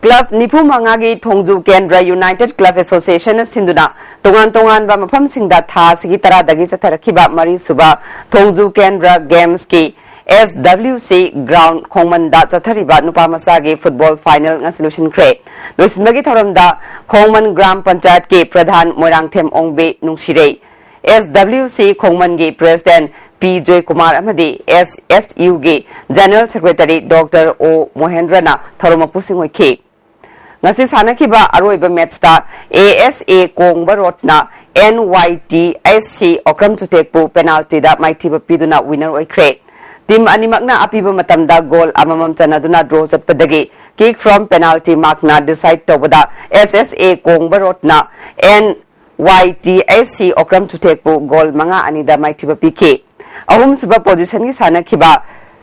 ꯀ꯭ꯂꯕ ꯅꯤꯐꯨ ꯃꯉꯥꯒꯤ ꯊꯣꯡꯖꯨ ꯀꯦꯟꯗ꯭ꯔ ꯌꯨꯅꯥꯏꯇꯦꯗ ꯀ꯭ꯂꯕ ꯑꯦꯁꯣꯁꯤꯌꯦꯁꯟꯅ ꯁꯤꯟꯗꯨꯅ ꯇꯣꯉꯥꯟ ꯇꯣꯉꯥꯟꯕ ꯃꯐꯝꯁꯤꯡꯗ ꯊꯥ ꯑꯁꯤꯒꯤ ꯇꯔꯥꯗꯒꯤ ꯆꯠꯊꯔꯛꯈꯤꯕ ꯃꯔꯤꯁꯨꯕ ꯊꯣꯡꯖꯨ ꯀꯦꯟꯗ꯭ꯔ ꯒꯦꯝꯁꯀꯤ ꯑꯦꯁ ꯗꯕ꯭ꯂꯤꯎ ꯁꯤ ꯒ꯭ꯔꯥꯎꯟ ꯈꯣꯡꯃꯟꯗ ꯆꯠꯊꯔꯤꯕ ꯅꯨꯄꯥ ꯃꯆꯥꯒꯤ ꯐꯨꯠꯕꯣꯜ ꯐꯥꯏꯅꯦꯜ ꯉꯁꯤ ꯂꯣꯏꯁꯤꯟꯈ꯭ꯔꯦ꯫ ꯂꯣꯏꯁꯤꯟꯕꯒꯤ ꯊꯧꯔꯝꯗ ꯈꯣꯡꯃꯟ ꯒ꯭ꯔꯥꯝ ꯄꯟꯆꯥꯌꯠꯀꯤ ꯄ꯭ꯔꯙꯥꯟ ꯃꯣꯏꯔꯥꯡꯊꯦꯝ ꯑꯣꯡꯕꯤ ꯅꯨꯡꯁꯤꯔꯩ, ꯑꯦꯁ ꯗꯕ꯭ꯂꯤꯎ ꯁꯤ ꯈꯣꯡꯃꯟꯒꯤ ꯄ꯭ꯔꯦꯁꯤꯗꯦꯟꯠ ꯄꯤ ꯖꯣꯏꯀꯨꯃꯥꯔ ꯑꯃꯗꯤ ꯑꯦꯁ ꯑꯦꯁ ꯌꯨꯒꯤ ꯖꯦꯅꯔꯦꯜ ꯁꯦꯀ꯭ꯔꯦꯇꯔꯤ ꯗꯣꯛꯇꯔ ꯑꯣ ꯃꯣꯍꯦꯟꯗ꯭ꯔꯅ ꯊꯧꯔꯝ ꯃꯄꯨꯁꯤꯡ ꯑꯣꯏꯈꯤ꯫ ꯉꯁꯤ ꯁꯥꯟꯅꯈꯤꯕ ꯑꯔꯣꯏꯕ ꯃꯦꯠꯁꯇ A S A ꯀꯣꯡꯕ ꯔꯣꯗꯅ and Y T S C Okram ꯆꯨꯊꯦꯛꯄꯨ ꯄꯦꯅꯥꯜꯇꯤꯗ ꯃꯥꯏꯊꯤꯕ ꯄꯤꯗꯨꯅ ꯋꯤꯅꯔ ꯑꯣꯏꯈ꯭ꯔꯦ꯫ ꯇꯤꯝ ꯑꯅꯤꯃꯛꯅ ꯑꯄꯤꯕ ꯃꯇꯝꯗ ꯒꯣꯜ ꯑꯃꯃꯝ ꯆꯟꯅꯗꯨꯅ ꯗ꯭ꯔꯣ ꯆꯠꯄꯗꯒꯤ ꯀꯤꯛ ꯐ꯭ꯔꯣꯝ ꯄꯦꯅꯥꯜꯇꯤ ꯃꯥꯔꯛꯅ ꯗꯤꯁꯥꯏꯗ ꯇꯧꯕꯗ ꯑꯦꯁ ꯑꯦꯁ ꯑꯦ ꯀꯣꯡꯕ ꯔꯣꯗꯅ and Y T S C Okram ꯆꯨꯊꯦꯛꯄꯨ goal ꯃꯉꯥ ꯑꯅꯤꯗ ꯃꯥꯏꯊꯤꯕ ꯄꯤꯈꯤ꯫ ꯑꯍꯨꯝꯁꯨꯕ ꯄꯣꯖꯤꯁꯟꯒꯤ ꯁꯥꯟꯅꯈꯤꯕ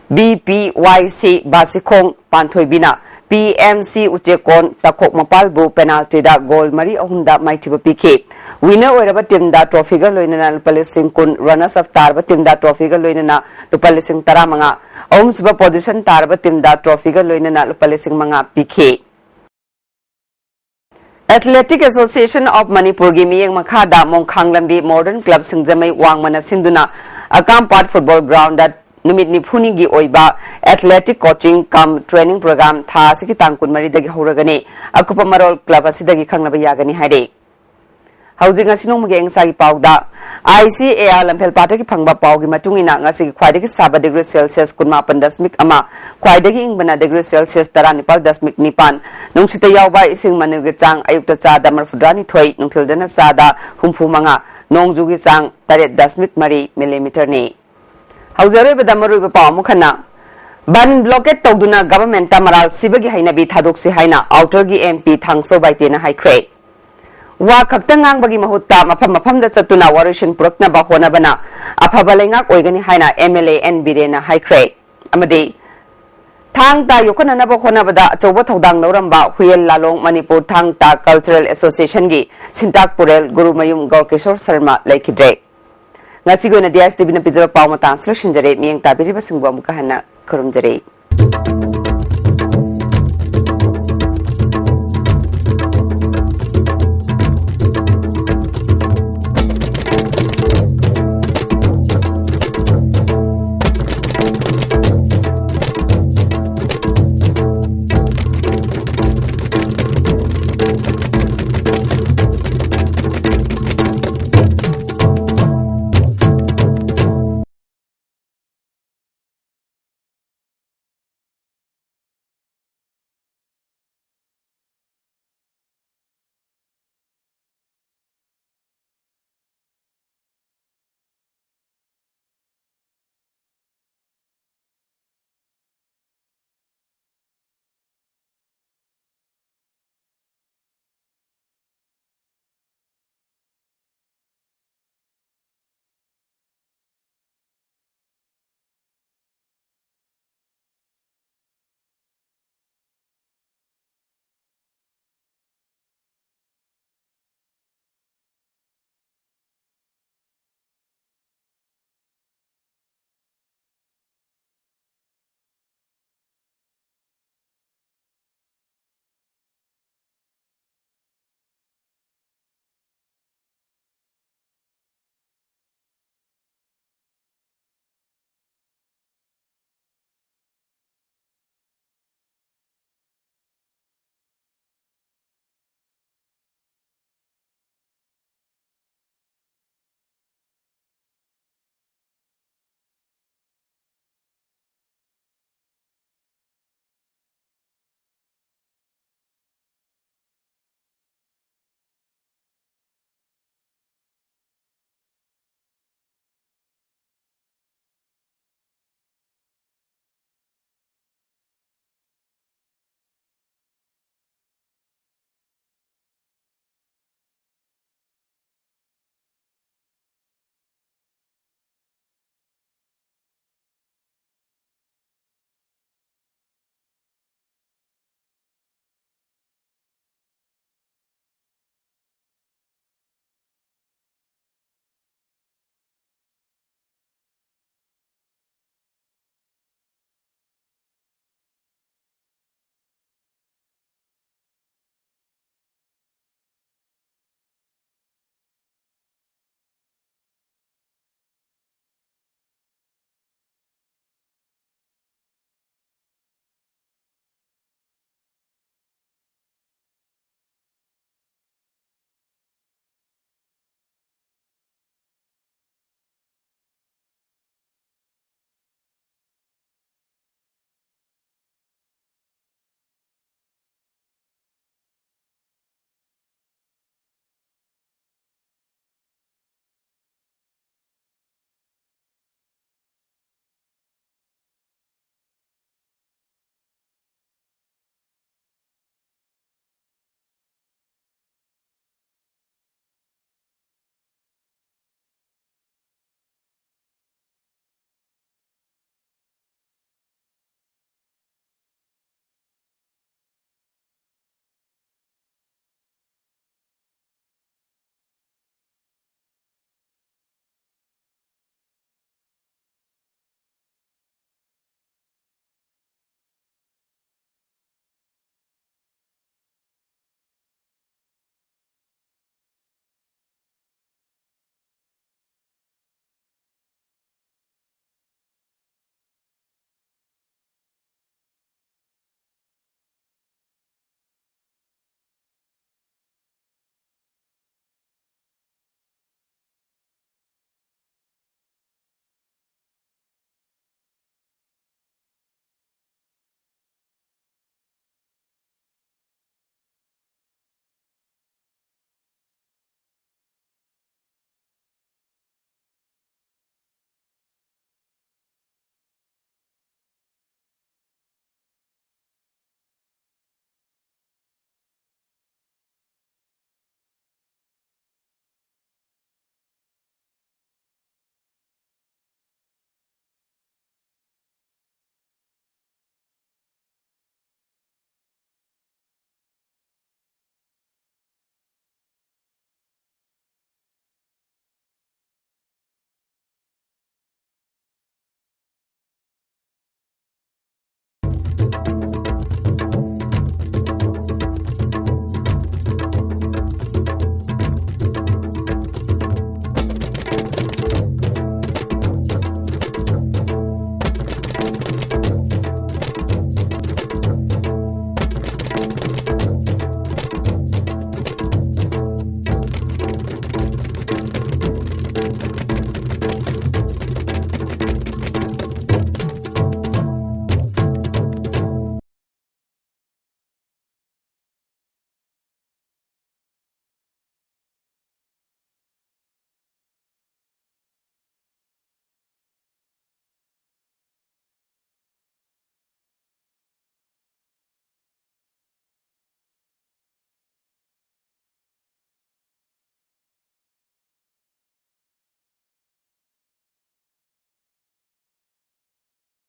ꯕꯤ ꯄꯤ ꯋꯥꯏ ꯁꯤ ꯕꯥꯁꯤꯈꯣꯡ ꯄꯥꯟꯊꯣꯏꯕꯤꯅ ꯄꯤ ꯑꯦꯝ ꯁꯤ ꯎꯆꯦꯛꯀꯣꯟ ꯇꯈꯣꯛ ꯃꯄꯥꯜꯕꯨ ꯄꯦꯅꯥꯜꯇꯤꯗ ꯒꯣꯜ ꯃꯔꯤ ꯑꯍꯨꯝꯗ ꯃꯥꯏꯊꯤꯕ ꯄꯤꯈꯤ꯫ ꯋꯤꯅꯔ ꯑꯣꯏꯔꯕ ꯇꯤꯝꯗ ꯇ꯭ꯔꯣꯐꯤꯒ ꯂꯣꯏꯅꯅ ꯂꯨꯄꯥ ꯂꯤꯁꯤꯡ ꯀꯨꯟ, ꯔꯅꯔꯁ ꯑꯞ ꯇꯥꯔꯕ ꯇꯤꯝꯗ ꯇ꯭ꯔꯣꯐꯤꯒ ꯂꯣꯏꯅꯅ ꯂꯨꯄꯥ ꯂꯤꯁꯤꯡ ꯇꯔꯥꯃꯉꯥ, ꯑꯍꯨꯝꯁꯨꯕ ꯄꯣꯖꯤꯁꯟ ꯇꯥꯔꯕ ꯇꯤꯝꯗ ꯇ꯭ꯔꯣꯐꯤꯒ ꯂꯣꯏꯅꯅ ꯂꯨꯄꯥ ꯂꯤꯁꯤꯡ ꯃꯉꯥ ꯄꯤꯈꯤ꯫ Athletic Association of Manipurꯒꯤ ꯃꯤꯠꯌꯦꯡ ꯃꯈꯥꯗ ꯃꯣꯡꯈꯥꯡ ꯂꯝꯕꯤ ꯃꯣꯗꯔꯟ ꯀ꯭ꯂꯕ ꯁꯤꯡꯖꯃꯩ ꯋꯥꯡꯃꯅ ꯁꯤꯟꯗꯨꯅ ꯑꯀꯥꯝꯄꯥꯠ ꯐꯨꯠꯕꯣꯜ ꯒ꯭ꯔꯥꯎꯟꯗ ꯅꯨꯃꯤꯠ ꯅꯤꯐꯨꯅꯤꯒꯤ ꯑꯣꯏꯕ ꯑꯦꯊꯂꯦꯇꯤꯛ ꯀꯣꯆꯤꯡ ꯀꯝ ꯇ꯭ꯔꯦꯅꯤꯡ ꯄ꯭ꯔꯣꯒ꯭ꯔꯥꯝ ꯊꯥ ꯑꯁꯤꯒꯤ ꯇꯥꯡ ꯀꯨꯟꯃꯔꯤꯗꯒꯤ ꯍꯧꯔꯒꯅꯤ꯫ ꯑꯀꯨꯞꯄ ꯃꯔꯣꯜ ꯀ꯭ꯂꯕ ꯑꯁꯤꯗꯒꯤ ꯈꯪꯅꯕ ꯌꯥꯒꯅꯤ ꯍꯥꯏꯔꯤ꯫ ꯍꯧꯖꯤꯛ ꯉꯁꯤ ꯅꯣꯡꯃꯒꯤ ꯑꯌꯪ ꯑꯁꯥꯒꯤ ꯄꯥꯎꯗ, ꯑꯥꯏ ꯁꯤ ꯑꯦ ꯑꯥꯔ ꯂꯝꯐꯦꯜ ꯄꯥꯠꯇꯒꯤ ꯐꯪꯕ ꯄꯥꯎꯒꯤ ꯃꯇꯨꯡ ꯏꯟꯅ, ꯉꯁꯤꯒꯤ ꯈ꯭ꯋꯥꯏꯗꯒꯤ ꯁꯥꯕ ꯗꯤꯒ꯭ꯔꯤ ꯁꯦꯜꯁꯤꯌꯁ ꯀꯨꯟꯃꯥꯄꯟ ꯗꯁꯃꯤꯛ ꯑꯃ, ꯈ꯭ꯋꯥꯏꯗꯒꯤ ꯏꯪꯕꯅ ꯗꯤꯒ꯭ꯔꯤ ꯁꯦꯜꯁꯤꯌꯁ ꯇꯔꯥꯅꯤꯄꯥꯜ ꯗꯁꯃꯤꯛ ꯅꯤꯄꯥꯟ, ꯅꯨꯡꯁꯤꯠꯇ ꯌꯥꯎꯕ ꯏꯁꯤꯡ ꯃꯅꯤꯜꯒꯤ ꯆꯥꯡ ꯑꯌꯨꯛꯇ ꯆꯥꯗ ꯃꯔꯤꯐꯨꯇꯔꯥꯅꯤꯊꯣꯏ, ꯅꯨꯡꯊꯤꯜꯗꯅ ꯆꯥꯗ ꯍꯨꯝꯐꯨꯃꯉꯥ, ꯅꯣꯡꯖꯨꯒꯤ ꯆꯥꯡ ꯇꯔꯦꯠ ꯗꯁꯃꯤꯛ ꯃꯔꯤ ꯃꯤꯂꯤꯃꯤꯇꯔꯅꯤ꯫ ꯍꯧꯖꯤꯛ ꯑꯔꯣꯏꯕꯗ ꯃꯔꯨꯑꯣꯏꯕ ꯄꯥꯎ ꯑꯃꯨꯛ ꯍꯟꯅ, ꯕꯟ ꯕ꯭ꯂꯣꯀꯦꯠ ꯇꯧꯗꯨꯅ ꯒꯚꯔꯟꯃꯦꯟꯠꯇ ꯃꯔꯥꯜ ꯁꯤꯕꯒꯤ ꯍꯩꯅꯕꯤ ꯊꯥꯗꯣꯛꯁꯤ ꯍꯥꯏꯅ ꯑꯥꯎꯇꯔꯒꯤ ꯑꯦꯝ ꯄꯤ ꯊꯥꯡꯁꯣ ꯕꯥꯏꯇꯦꯅ ꯍꯥꯏꯈ꯭ꯔꯦ꯫ ꯋꯥ ꯈꯛꯇ ꯉꯥꯡꯕꯒꯤ ꯃꯍꯨꯠꯇ ꯃꯐꯝ ꯃꯐꯝꯗ ꯆꯠꯇꯨꯅ ꯋꯥꯔꯣꯏꯁꯤꯟ ꯄꯨꯔꯛꯅꯕ ꯍꯣꯠꯅꯕꯅ ꯑꯐꯕ ꯂꯩꯉꯥꯛ ꯑꯣꯏꯒꯅꯤ ꯍꯥꯏꯅ ꯑꯦꯝ ꯑꯦꯜ ꯑꯦ ꯑꯦꯟ ꯕꯤꯔꯦꯟꯅ ꯍꯥꯏꯈ꯭ꯔꯦ꯫ ꯑꯃꯗꯤ ꯊꯥꯡ ꯇꯥ ꯌꯣꯛꯈꯠꯅꯅꯕ ꯍꯣꯠꯅꯕꯗ ꯑꯆꯧꯕ ꯊꯧꯗꯥꯡ ꯂꯧꯔꯝꯕ ꯍꯨꯌꯦꯟ ꯂꯥꯂꯣꯡ ꯃꯅꯤꯄꯨꯔ ꯊꯥꯡ ꯇꯥ ꯀꯜꯆꯔꯦꯜ ꯑꯦꯁꯣꯁꯤꯌꯦꯁꯟꯒꯤ ꯁꯤꯟꯇꯥꯛ ꯄꯨꯔꯦꯜ ꯒꯨꯔꯨꯃꯌꯨꯝ ꯒꯧꯔꯀꯤꯁꯣꯔ ꯁꯔꯃ ꯂꯩꯈꯤꯗ꯭ꯔꯦ꯫ ꯉꯁꯤꯒꯤ ꯑꯣꯏꯅꯗꯤ ꯑꯥꯏ ꯑꯦꯁ ꯇꯤ ꯚꯤꯅ ꯄꯤꯖꯕ ꯄꯥꯎ ꯃꯇꯥꯡ ꯑꯁꯤ ꯂꯣꯏꯁꯤꯟꯖꯔꯦ꯫ ꯃꯤꯠꯌꯦꯡ ꯇꯥꯕꯤꯔꯤꯕꯁꯤꯡꯕꯨ ꯑꯃꯨꯛꯀ ꯍꯟꯅ ꯈꯨꯔꯨꯝꯖꯔꯤ꯫